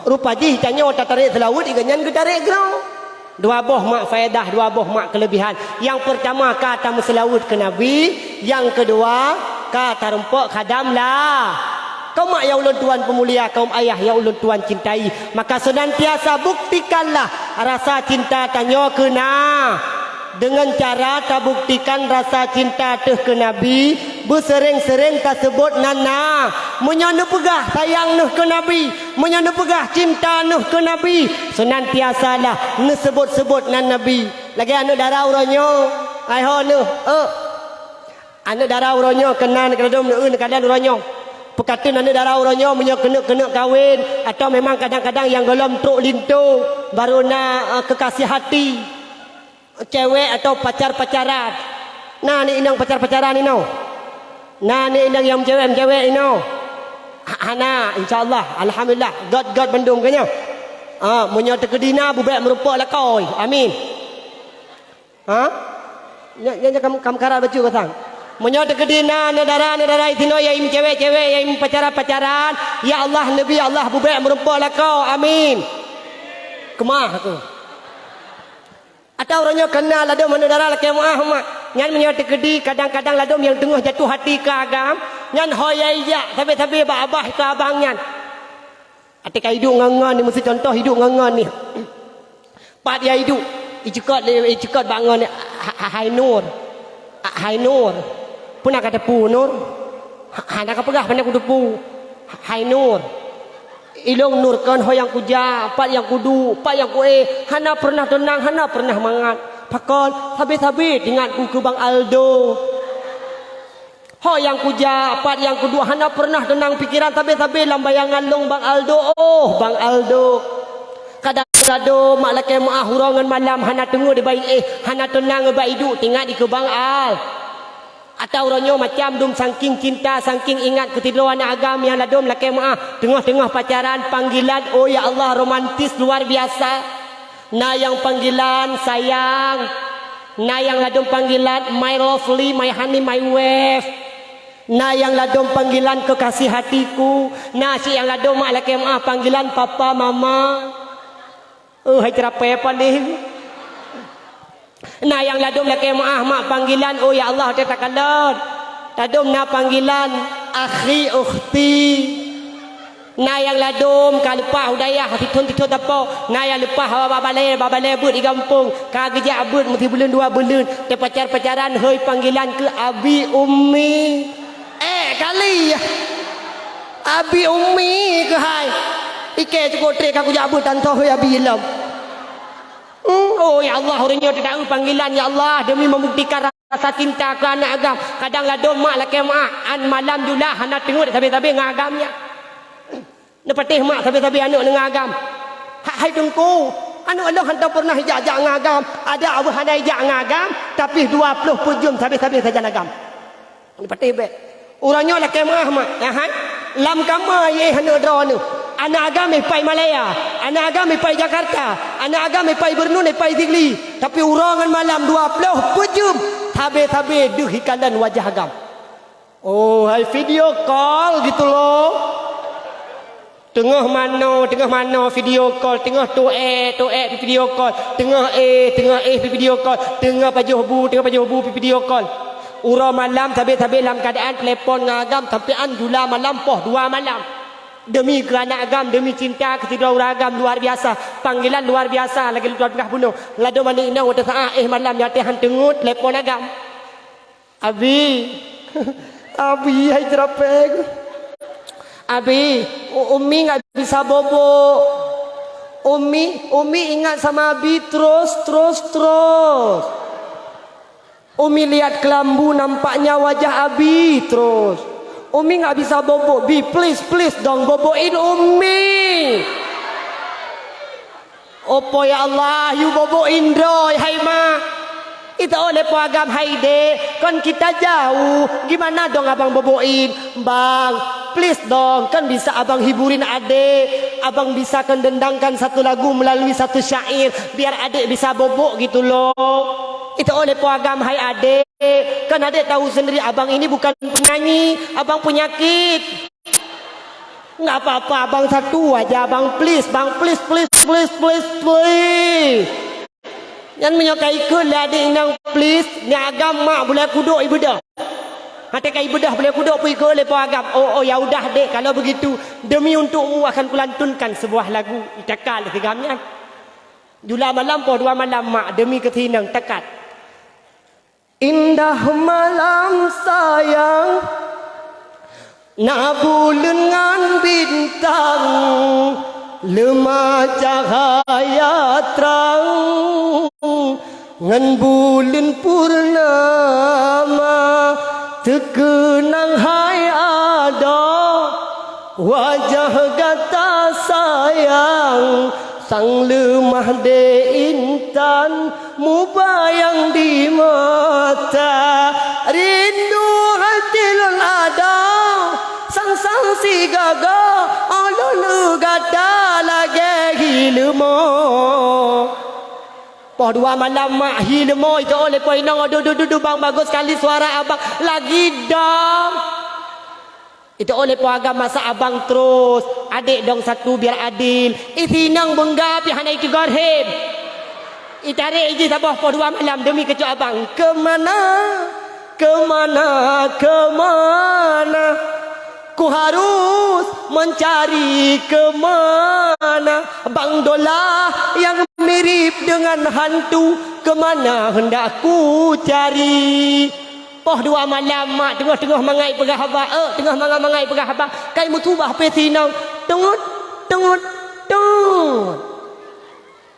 Rupa jih tanyoe tatarek seulaweuet, gobnyan geutarek keudroe. Dua boh mak faedah, dua boh mak keuleubihan. Nyang peurtama ka tameuseulaweuet keu Nabi, nyang keudua ka tarumpok khadam lah. Kaum mak nyang ulôn tuan peumulia, kaum ayah nyang ulôn tuan cintai, maka seunantiasa buktikanlah rasa cinta tanyoe keu na. Deungon cara tabuktikan rasa cinta teuh keu Nabi, beuseureng-seureng taseubot nan na. Meunyoe neupeugah sayang neuh keu Nabi, meunyoe neupeugah cinta neuh keu Nabi, seunantiasalah neuseubot-seubot nan Nabi. Lagée aneuëk dara uroe nyoe, ai ho neuh, eu. Aneuëk dara uroe nyoe keunan keudadom neueu neukalon uroe nyoe. Peukateun aneuëk dara uroe nyoe meunyoe keuneuk-keuneuk kawen, atawa memang kadang-kadang nyang gohlom trok linto, barô na, eh, keukasih hati. Cewek atau pacar-pacaran? Na aneuk inong pacar-pacaran inoe? Na aneuk inong nyang meucewek-meucewek inoe? Ha-, hana, insya Allah, alhamdulillah, göt-göt bandum keu nyoe. Ha, meunyoe teukeudi na, bubek meurumpok lakoe. Amin. Ha? Nyan, nyan, nyan kam, kam karat bacut ka sang. Meunyoe teukeudi na aneuk dara-aneuk dara sinoe nyang meucewek-cewek, nyang meupacaran-pacaran, ya Allah, Nabi Allah, bubek meurumpok lakoe. Amin. Keumah aku. Atau uroe nyoe ka na ladôm aneuk dara lakée meuáh mak. Nyan meunyoe teukeudi kadang-kadang ladôm nyang teungoh jatuh hati keu agam, nyan ho ya ijak sabe-sabe bak abah keu abang nyan. Até ka iduek ngon-ngon ni, meusti contoh iduek ngon-ngon ni. Pat ya iduek, iceukot lé, iceukot bak ngon ni, ha-, ha-, hai Nur. Ha-, hai Nur. Peue na ka teupeu Nur? Ha-, hana ka peugah pane kuteupeu. Ha-, hai Nur. Ilong Nur kon ho nyang kujak, pat nyang kuduek, pat nyang kuéh, hana peureunah teunang, hana peureunah mangat. Pakon, sabe-sabe teuingat ku keu Bang Aldo. Ho nyang kujak, pat nyang kuduek, hana peureunah teunang pikeran, sabe-sabe lam bayangan lôn Bang Aldo, oh Bang Aldo. Kadang ladôm mak lakée meuáh uroe ngon malam hana teungeut bak iéh, hana teunang bak iduek, teuingat di keu Bang Al. Atau uroe nyoe macam dum saking cinta, saking ingat keu sidroe aneuk agam nyang ladôm lakée meuáh, teungoh-teungoh pacaran, panggilan, oh ya Allah, romantis luar biasa. Na nyang panggilan sayang, na nyang ladôm panggilan my lovely, my honey, my wave. Na nyang ladôm panggilan kekasih hatiku, na cit nyang ladôm mak lakée meuáh panggilan papa, mama. Oh, hai ceurapée paléng. Na nyang ladôm lakée meuáh mak panggilan, oh ya Allah, teuh takalon. Ladôm na panggilan akhi, ukhti. Na nyang ladôm ka leupah u dayah, tithon-tithon tapo. Na nyang leupah bak balée, bak balée beuet di gampông. Ka geujak beuet meusibuleuen dua buleuen, teupacar-pacaran, hôi panggilan keu abi, ummi. Eh, kali. Abi, ummi keuhai. Ikée cukup trép ka kujak beuet tantoh, hôi abi lom. Hmm, oh ya Allah, uroe nyoe teudaeu panggilan, ya Allah, demi membuktikan rasa cinta keu aneuk agam. Kadang ladôm mak lakée meuáh, an malam jula hana teungeut sabe-sabe ngon agam nyan. Neupatéh mak sabe-sabe aneuk ngon agam. Hai teungku, aneuk lôn hantom peureunah ijak-jak ngon agam. Ada abeuh hana ijak ngon agam, tapi dua ploh peuet jeuem sabe-sabe sajan agam. Neupatéh bék. Uroe nyoe lakée meuáh mak, ya hai. Lam kama iéh aneuk droeneuh. Aneuk agam iéh pai Malaya, aneuk agam iéh pai Jakarta, aneuk agam iéh pai Bernun, iéh pai Sigli. Tapi uroe ngon malam dua ploh peuet jeuem sabe-sabe deuh ikalon wajah agam. Oh, hai video call gitu loh. Teungoh manoe, teungoh manoe video call, teungoh tuék, tuék video call, teungoh éh, teungoh éh video call, teungoh pajoh bu, teungoh pajoh bu video call. Uroe malam sabe-sabe lam keuadaan telepon ngon agam sampoe an jula malam poh dua malam. Demi keu aneuk agam, demi cinta keu sidroe ureueng agam luar biasa. Panggilan luar biasa lagée lôn peugah bunoe. Ladôm aneuk inong watée saát éh malam nyang teuhan teungeut telepon agam. Abi, Abi, hai ceurapée. Abi, U-, Umi nggak bisa bobo. Umi, Umi ingat sama Abi terus, terus, terus. Umi lihat kelambu nampaknya wajah Abi terus. Umi nggak bisa bobo. Bi, please, please dong boboin Umi. Opo ya Allah, yue bobo indroe hai mak. Ita oleh po agam hai dek, kon kita jauh. Gimana dong abang boboin? Bang, please dong, kan bisa abang hiburin adek. Abang bisa kan dendangkan satu lagu melalui satu syair, biar adek bisa bobo gitu loh. Ita oleh po agam hai adek, kan adek tahu sendiri abang ini bukan penyanyi, abang penyakit. Nggak apa-apa, abang satu aja, bang, please, bang, please, please, please, please, please. Nyan meunyoe ka ikheun lé adek inong, please, nyan agam mak bulai kudok ibeudoh. Até ka ibeudoh bulai kudok pih ikheun lé po agam. Oh, oh, ya udah dek, kalau begitu, demi untukmu akan kulantunkan sebuah lagu. Itakal lé si agam nyan. Jula malam poh dua malam mak, demi keu si inong takat. Indah malam sayang, na buleuen ngon bintang, leumah cahaya trang, ngon buleuen purnama, teukeunang hai adoe, wajah gata sayang, sang leumah dek intan, Mubayang di mata, rindu hati lôn ada, sang-sang sigaga, oh lôn eu gata lagèe hi leumo. Poh dua malam mak hi leumo, itoe lé poh inong, aduh, duh, duh, duh, bang, bagus sekali suara abang, lagi dong. Itoe lé poh agam masa abang terus, adék dong satu biar adil. Isi inong beungga pih hana iteugor hém. Itarek ijih saboh poh dua malam demi keucut abang. Kemana, kemana, kemana? Ku harus mencari kemana? Bang Dolah yang mirip dengan hantu, kemana hendak ku cari? Poh dua malam mak teungoh-teungoh mangat peugah haba, eh, teungoh mangat-mangat peugah haba, kai meusubah pih si inong. Tungut, tungut, tungut.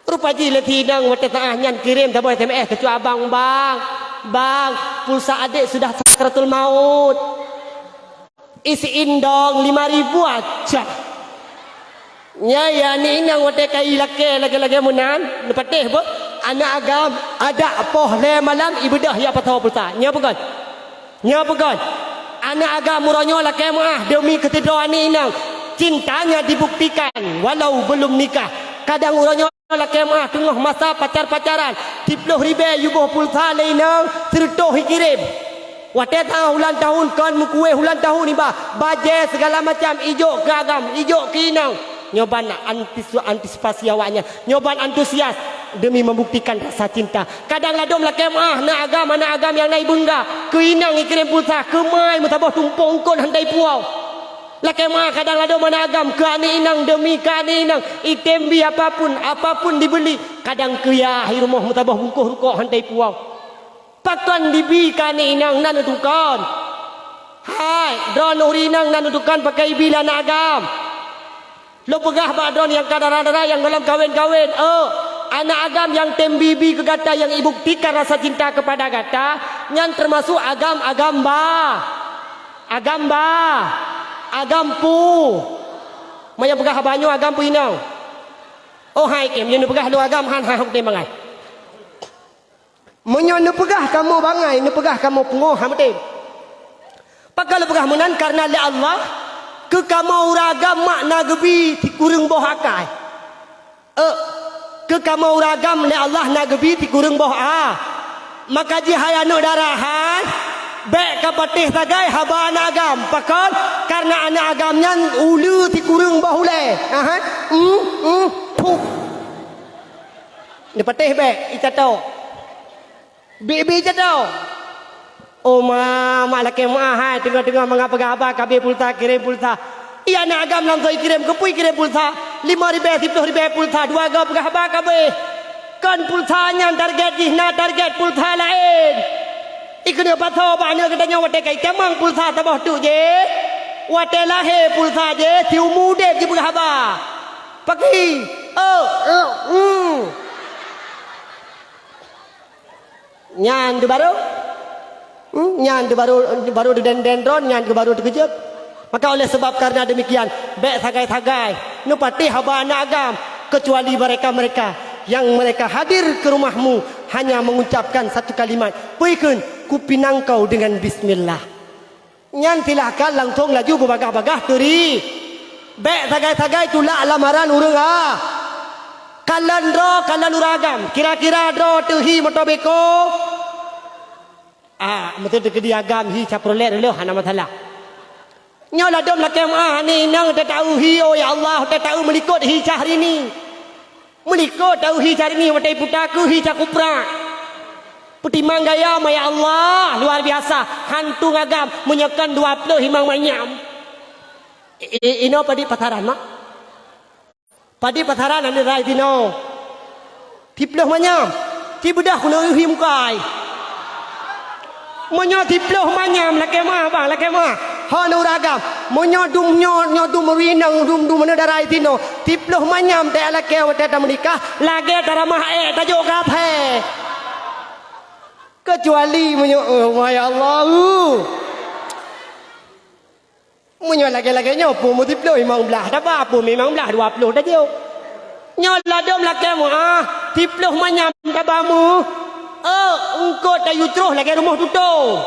Rupa jih lé si inong watèe saat nyan kirém saboh S M S keucut abang, "Bang, bang, pulsa adék sudah sakratul maut." Isi inong lima ribu aja. Nyan ya, aneuk inong watèe kai lakèe lagèe-lagèe meunan, neupatéh beuh, aneuk agam, adak poh lhèe malam ibeudôh jak pasoe pulsa. Nyoe peugah. Nyoe peugah. Aneuk agam uroe nyoe lakèe meu'ah demi keusidroe aneuk inong. Cinta nyan dibuktikan walau belum nikah. Kadang uroe nyoe lakèe meu'ah teungoh masa pacar-pacaran, siplôh ribèe yue boh pulsa lé inong, seureutôh ikirém. Watèe tangah ulang tahun kon meukuéh ulang tahun iba, bajèe segala macam ijok keu agam, ijok keu inong. Nyoe ban antis-, antisipasi awaknyan. Nyoe ban antusias demi membuktikan rasa cinta. Kadang ladôm lakèe meu'ah aneuk agam, aneuk agam nyang na ibeungga. Keu inong ikirém pulsa, keu ma meusaboh tumpông eungkôt han ipuwoe. Lakèe meu'ah kadang ladôm aneuk agam keu aneuk inong demi keu aneuk inong, item bi apapun, apapun dibeli. Kadang keu yah i rumoh meusaboh bungkôh rukok han ipuwoe. Pakon dibi keu aneuk inong na neutukon? Hai, droeneuh ureueng inong na neutukon pakon ibi lé aneuk agam. Lôn peugah bak droeneuh nyang ka dara-dara nyang gohlom kawén-kawén, oh, aneuk agam nyang tem bi-bi keu gata nyang ibuktikan rasa cinta keupada gata, nyan teumasuk agam-agam ba. Agam ba, agam pu. Meunyoe peugah haba nyoe agam pu inong. Oh hai kém, nyoe neupeugah lôn agam han, han, han tem bangai. Meunyoe neupeugah kamoe bangai, neupeugah kamoe pungoh, han meutem. Pakon lôn peugah meunan, kareuna lé Allah keu kamoe ureueng agam mak na geubi sikureueng boh akai. Eh, keu kamoe ureueng agam lé Allah na geubi sikureueng boh a. Maka jih hai aneuk dara hai, bèk kapatéh sagai haba aneuk agam. Pakon? Kareuna aneuk agam nyan uleue sikureueng boh ulèe. Aha. Hmm, hmm, puh. Neupatéh bèk, icato. Bi-bi jadau. Oh ma, mak lakèe meu'ah hai, teungoh-teungoh mangat peugah haba ka abéh pulsa, kirém pulsa. Iya aneuk agam langsông ikirém, keupeue ikirém pulsa? Limong ribèe, siplôh ribèe pulsa, dua goe peugah haba ka abéh. Kon pulsa nyan target jih, na target pulsa laén. Ikeuneuk pasoe bak aneuk geutanyoe watèe ka itamong pulsa saboh teuk jih. Watèe lahé pulsa jih, siumu udép jipeugah haba. Paki. Oh, oh, hmm. Nyan teuh barô. Hmm, nyan teuh barô, barô teudendeng droe, nyan teuh barô teukeujot. Maka oleh sebab karena demikian, bèk sagai-sagai neupatéh haba aneuk agam, kecuali mereka-mereka yang mereka hadir ke rumahmu hanya mengucapkan satu kalimat, "Peue kheun, kupinang kau dengan bismillah." Nyan silahkan langsông laju beubagah-bagah teuri. Bèk sagai-sagai tulak lamaran ureueng a. Kalon droe, kalon ureueng agam. Kira-kira droe teuh hi moto beko? Ah, meuseuti keudi agam hi Chevrolet dulu, hana masalah. Nyoe ladôm lakèe meu'ah, aneuk inong teuh taeu hi, oh ya Allah, teuh taeu meulikot hi Syahrini. Meulikot taeu hi Syahrini watèe iputa keu hi Cakupra. Peutimang gaya ma ya Allah, luar biasa. Hantu ngagam, meunyoe kon dua ploh limong manyam. I-, i-, inoe padit pasaran, mak? Padit pasaran aneuk dara sinoe. Siplôh manyam. Sibeudôh keuneuk hi muka ai. Meunyoe siplôh manyam lakèe meu'ah bang, lakèe meu'ah. Ho nuragam. Meunyoe dum nyoe, nyoe dum rinang, dum, dum aneuk dara sinoe. Siplôh manyam teuh lakèe watèe tameunikah, lagèe taramah èk tajok keu aphé. Kecuali meunyoe, oh, ya Allah, uh. Meunyoe lagèe-lagèe nyoe, peue meusiplôh limong blah, taba peue limong blah, dua ploh tajok. Nyoe ladôm lakée meuáh, siplôh manyam taba mu. Oh, eungkôt tayue troh lagée rumoh tutô.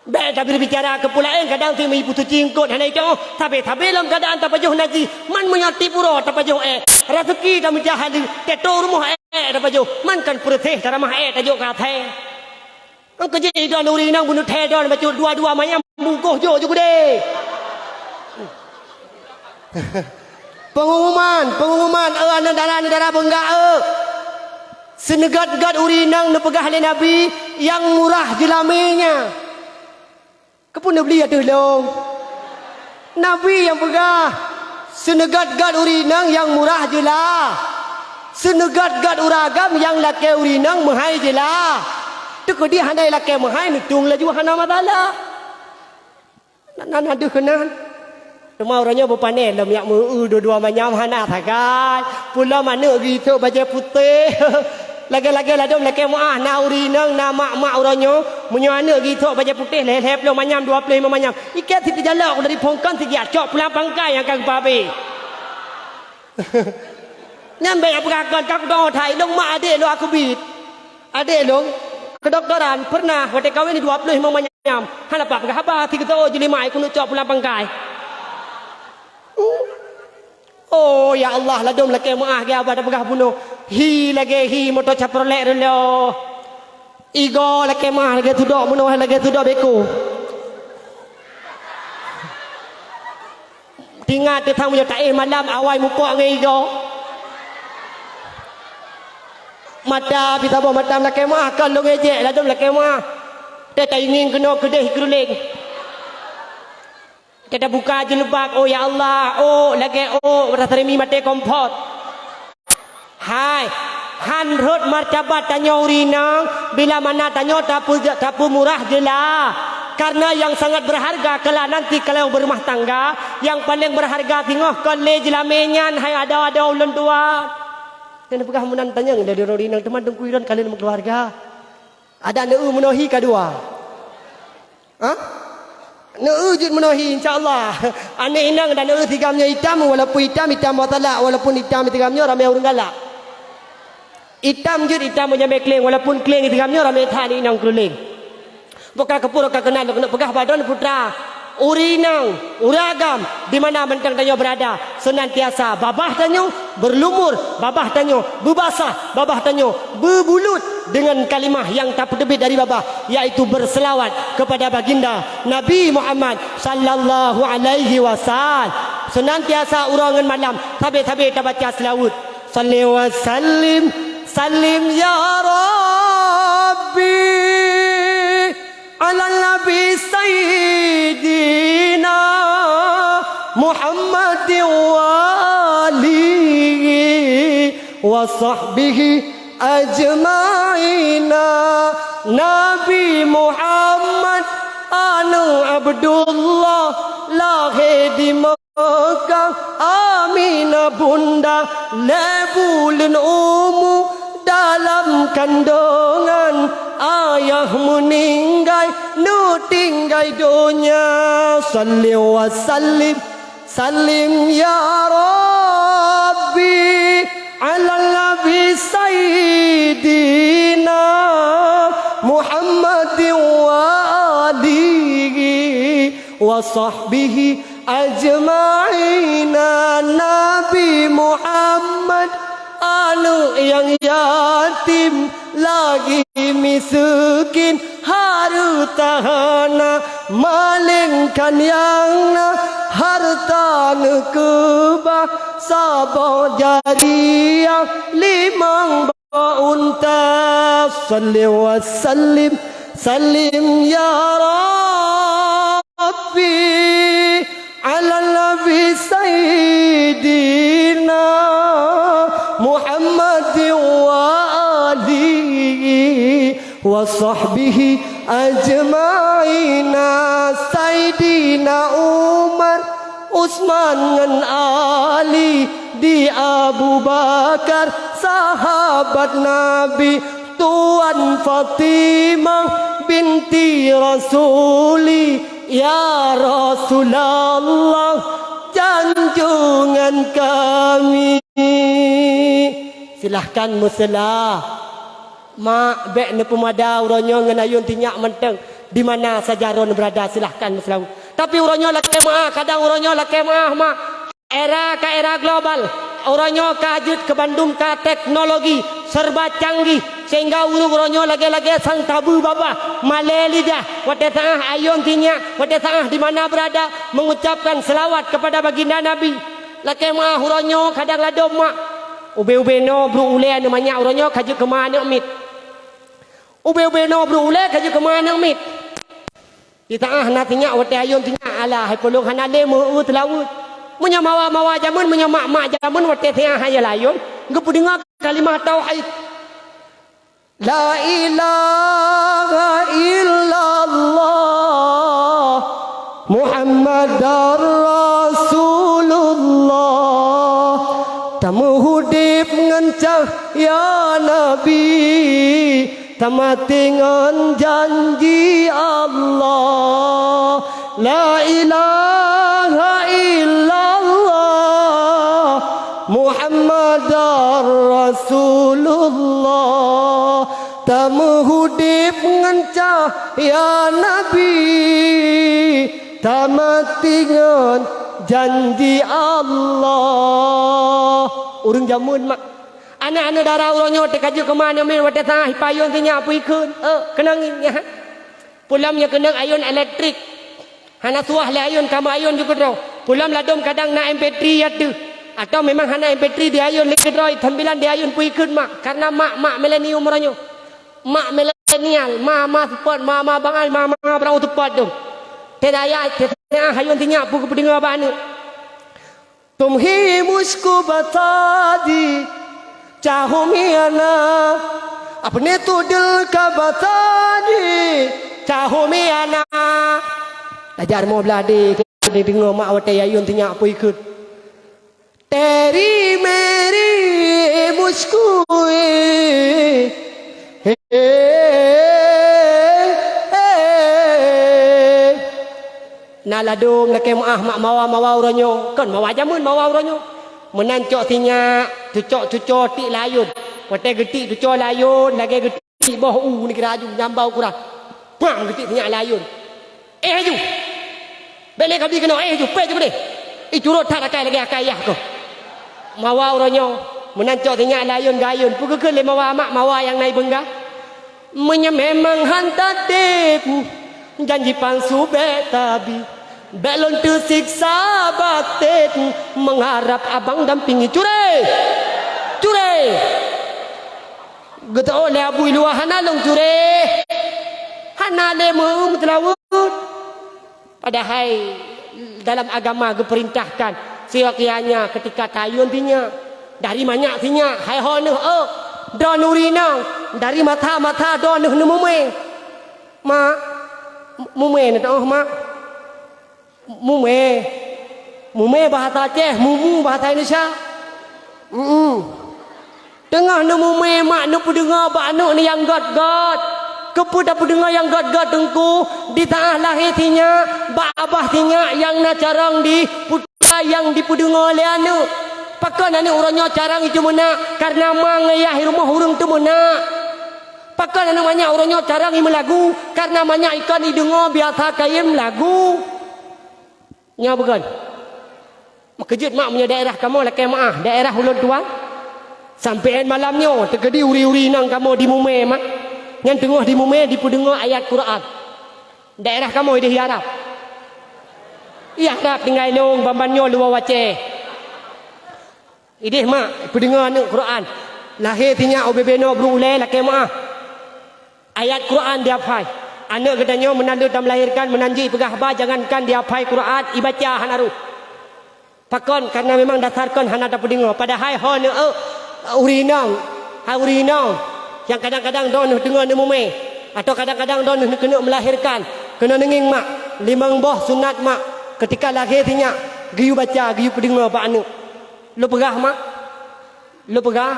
Bék tabri bicara keu peulaén, kadang teuma ipeusuci eungkôt hana itôh. Sabe-sabe lam keuadaan tapajoh najih, man meunyoe tiep uroe tapajoh ék. Raseuki tamita haleue, teutoe rumoh ék tapajoh, man kan peureuséh taramah ék tajok keu asèe. Nyang keujeuet idon ureueng inong bunoe thèe don bacut dua-dua manyam bungkôh jôk ju keudeh. Peungumuman, peungumuman, eu aneuk dara-aneuk dara beunggah eu. Seuneugöt-göt ureueng inong neupeugah lé Nabi nyang murah jeulamé nyan. Keupeue neubli ateueh lôn? Nabi nyang peugah, "Seuneugöt-göt ureueng inong nyang murah jeula. Seuneugöt-göt ureueng agam nyang lakée ureueng inong meuhai jeula." Teukeudi hana lakée meuhai, neutueng laju hana masalah. Na, na, na deuh keunan. Teuma uroe nyoe beupané lom yak meu-eu dua-dua manyam hana sagai. Pulom aneuk geuisok bajée putéh. Lagée-lagée ladôm lakée meuáh, na ureueng inong, na mak-mak uroe nyoe. Meunyoe aneuk geuisok bajée putéh lhèe-lhèe ploh manyam, dua ploh limong manyam, ikét sit teujalok dari phôn kon sit jiak cok pulang pangkai nyang ka geupabé. Nyan bék peugah kon ka kudoe that, ilong mak adék lôn aku bit. Adék lôn, keudoktoran, peureunah watée kawen dua ploh limong manyam, hana pat peugah haba, sigeutôô jeulimae keuneuk cok pulang pangkai. Oh, ya Allah, ladôm lakée meuáh geuh haba tapeugah bunoe. Hi lagée hi moto Chevrolet reulôh. Igoe lakée meuáh lagée tudok bunoe, lagée tudok beko. Tingat teuthang meunyoe taéh malam awai mupok ngon igoe. Mata pih saboh mata lakée meuáh, kon lôn ngejek ladôm lakée meuáh. Teuh taingieng keunoe keudeh keuruleng. Teuh tabuka jilbab, oh ya Allah, oh lagée oh rasa remi maté kompor. Hai, han rhot martabat tanyoe ureueng inong, bila mana tanyoe tapeu-, tapeumurah jeula. Kareuna nyang sangat beurharga kala nanti kalau beurumah tangga, nyang paleng beurharga singoh kon lé jeulamé nyan, hai adoe-adoe ulôn tuan. Nyang peugah meunan tanyong lé droe ureueng inong teuma teungku Iron ka lheueh meukeuluwarga. Adak neu-eu meunohi ka dua. Ha? Neu-eu jeuet meunohi, insya Allah. Aneuk inong dan neu-eu sigam nyoe itam, walaupun itam, itam batalak, walaupun itam sigam nyoe ramé ureueng galak. Itam jeuet itam meujamé kleng, walaupun kleng sigam nyoe ramé that aneuk inong keululeng. Buka keupuro ka keunan lôn keuneuk peugah bak droeneuh putra. Ureueng inong, ureueng agam, di mana mantong tanyoe beurada, seunantiasa babah tanyoe beurlumur, babah tanyoe beubasah, babah tanyoe beubulut deungon kalimah nyang tapeuteubiet dari babah, yaitu beurseulawat keupada baginda Nabi Muhammad sallallahu alaihi wasallam. Seunantiasa uroe ngon malam, sabe-sabe tabaca seulaweuet. Salli wa sallim, sallim ya Rabbi. Ala Nabi Sayyidina Muhammadin wa alihi wa sahbihi ajma'ina. Nabi Muhammad aneuk Abdullah lahé di Mekah, Aminah bunda lhèe buleuen umu dalam kandongan, ayah meuninggai neutinggai donya. Salli wa sallim, sallim ya Rabbi, ala Nabi Sayyidina Muhammadin wa alihi wa sahbihi ajma'ina. Nabi Muhammad aneuk nyang yatim, lagi miseukin, hareuta hana, maléngkan nyang na hareuta neukeubah, saboh jariah limong boh unta. Salli wa sallim, sallim ya Rabbi, ala Nabi Sayyidina Muhammadin wa alihi wa sahbihi ajma'ina. Saidina Umar, Utsman ngon Ali, di Abu Bakar, sahabat Nabi, Tuan Fatimah binti Rasuli, ya Rasulullah, janjungan kami. Silahkan meuseula. Mak, bék neupeumada uroe nyoe ngon ayôn sinyak mantong. Di mana saja droeneuh beurada, silahkan meuseulaweuet. Tapi uroe nyoe lakée meuáh, kadang uroe nyoe lakée meuáh, mak. Era ka era global. Uroe nyoe ka jeuet keu bandum ka teknologi serba canggih, sehingga ureuëng uroe nyoe lagée-lagée sang tabeue babah, malée lidah, watée saáh ayôn sinyak, watée saáh di mana beurada, mengucapkan selawat kepada baginda Nabi. Lakée meuáh uroe nyoe kadang ladôm, mak. Ubé-ubé noe brôk ulée aneuk manyak uroe nyoe ka jeuet keu ma aneuk miet. Ubé-ubé noe brôk ulée ka jeuet keu ma aneuk miet. Di saáh na sinyak watée ayôn sinyak, alah, hai peulông hana lé meu-eu seulaweuet. Meunyoe mawa-mawa jameun, meunyoe mak-mak jameun watée saáh hayal ayôn, geupeudeungoe kalimah tauhid. La ilaha illallah Muhammadar Rasulullah. Tameuhudép ngon cahya Nabi, tamaté ngon janji Allah. La ilaha illallah Muhammadar Rasulullah. Tameuhudép ngon cahya Nabi, tamaté ngon janji Allah. Ureuëng jameun, mak. Aneuk-aneuk dara uroe nyoe teuka jeuet keu ma aneuk miet watée saáh ipa ayôn sinyak peue ikheun. Eh, keunong nyan. Peulom nyoe keunong ayôn elektrik. Hana suah lé ayôn, kamoe ayôn ju keudroe. Peulom ladôm kadang na M P three ateueh. Atawa memang hana M P three di ayôn lé keudroe, sambilan di ayôn peue ikheun, mak. Karena mak-mak milenium uroe nyoe. Mak milenial, ma-ma seupôt, ma-ma bangai, ma-ma barang seupôt tu. Teuka ayat, teuka ayôn sinyak peue geupeudeungoe bak aneuk. Tum hi mushku bata di, chahou mei ana. Apne tu dil ka bata di, chahou mei ana. Tajak rumoh blah deh, deungoe mak watée ayôn sinyak peue ikheun. Teri meri mushku, eh, eh, eh. Na ladôm lakée meuáh mak mawa-mawa uroe nyoe. Kon mawa jameun mawa uroe nyoe. Meunan cok sinyak, cucok-cucok tiek lé ayôn. Watée geutiek cucok lé ayôn, lagée geutiek boh u nikeuraju nyambau kurah. Pang geutiek sinyak lé ayôn. Eh, aju! Bék lé kabi keunoe, eh, aju! Pé aju keudeh! Ih, curot that akai lagée akai yah keuh. Mawa uroe nyoe, meunan cok sinyak lé ayôn gayôn. Peue geukheun lé mawa mak, mawa nyang na ibeungga? Meunyoe memang han tatép, janji palsu bék tabi. Bék lôn teusiksa batén, mengharap abang dampingi. Curé! Curé! Geuteuôt lé Abu Ilua hana lôn curé. Hana lé meu-eu meuteulaweuet. Padahai dalam agama geupeurintahkan, siwak ianya keutika tayôn sinyak, dari manyak sinyak, hai ho neuh, oh, droeneuh uri inong, dari mata-mata droeneuh neumumé. Mak, mumé neuteuôt, mak. Mumé. Mumé bahasa Aceh, mumu bahasa Indonesia. Mm-mm. Teungoh neumumé mak neupeudeungoe bak aneuk nyang gét-gét. Keupeue tapeudeungoe nyang gét-gét teungku? Di tangah lahé sinyak, bak babah sinyak nyang na carông di putra nyang dipeudeungoe lé aneuk. Pakon aneuk uroe nyoe carông i teumeunak? Kareuna ma ngon yah i rumoh ureuëng teumeunak. Pakon aneuk manyak uroe nyoe carông i meulagu? Kareuna manyak ikon i deungoe biasa kayém lagu. Nyoe bukon. Meukeujeuet mak meunyoe daerah kamoe lakée meuáh, daerah ulôn tuan. Sampoe malam nyoe teukeudi uri-uri inong kamoe di mumé mak. Nyan teungoh di mumé dipeudeungoe ayat Quran. Daerah kamoe ideh i Arab. I Arab tinggai lôn ban-ban nyoe luwa wacée. Ideh mak, peudeungoe aneuk Quran. Lahé sinyak ubé-bé noe bru ulée lakée meuáh. Ayat Quran dihafai. Aneuk geutanyoe meunan lheueh tameulahérkan meunan jih peugah haba jangankan dihafai Quran, ibaca hana rôh. Pakon? Kareuna memang dasar kon hana tapeudeungoe. Padahai ho neueu uri inong, hai uri inong nyang kadang-kadang droeneuh teungoh neumumé, atawa kadang-kadang droeneuh keuneuk meulahérkan, keuneuk neungieng mak, limong boh sunat mak keutika lahé sinyak geuyue baca, geuyue peudeungoe bak aneuk. Lôn peugah mak, lôn peugah,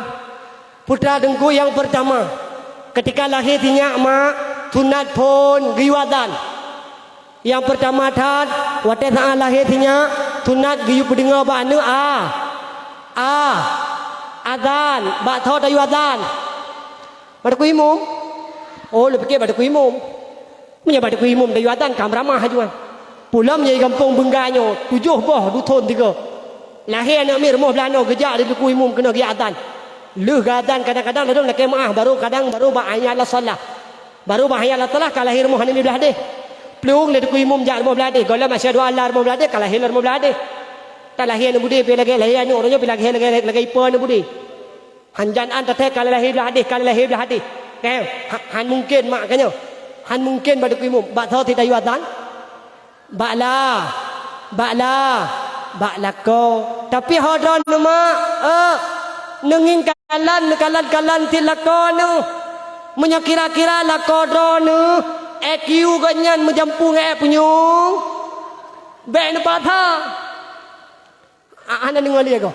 putra teungku nyang peurtama, keutika lahé sinyak mak, sunat phon geuyue azan. Nyang peurtama that, watée saát lahé sinyak, sunat geuyue peudeungoe bak aneuk a, a, Azan, bak tho tayue azan. Bak takue imum. Oh, lôn pike bak takue imum. Meunyoe bak takue imum tayue azan, ka meuramah ajuan. Peulom nyang gampông beungga nyoe, tujoh boh duthon tiga. Lahé aneuk miet rumoh blaih noe geujak di takue imum keunoe geujak azan. Lheueh geuazan kadang-kadang ladôm lakée meuáh, barô kadang barô bak hayya 'alas shalah. Barô bak hayya 'alas shalah ka lahé rumoh aneuk miet blaih deh. Plueng lé takue imum jak rumoh blaih deh. Gohlom asyhadu alla rumoh blaih deh, ka lahé lé rumoh blaih deh. Talahé aneuk beudé pih lagée lahé aneuk uroe nyoe pih lagée, lagée, lagée ipa aneuk beudé. Hanjan an tathée ka lahé blaih deh, ka lahé blaih deh. Keu, ha-, han mungken mak ka nyoe. Han mungken bak takue imum. Bak tho tayue azan. Bak la, bak la, bak lakoe. Tapi ho droeneuh mak, eh, neungieng kalon, neukalon-kalon cit lakoe neuh. Meunyoe kira-kira lakoe droeneuh, I Q gobnyan meujampu ngon ék punyueng, bék neupaksa. A-, hana deungoe lé goe.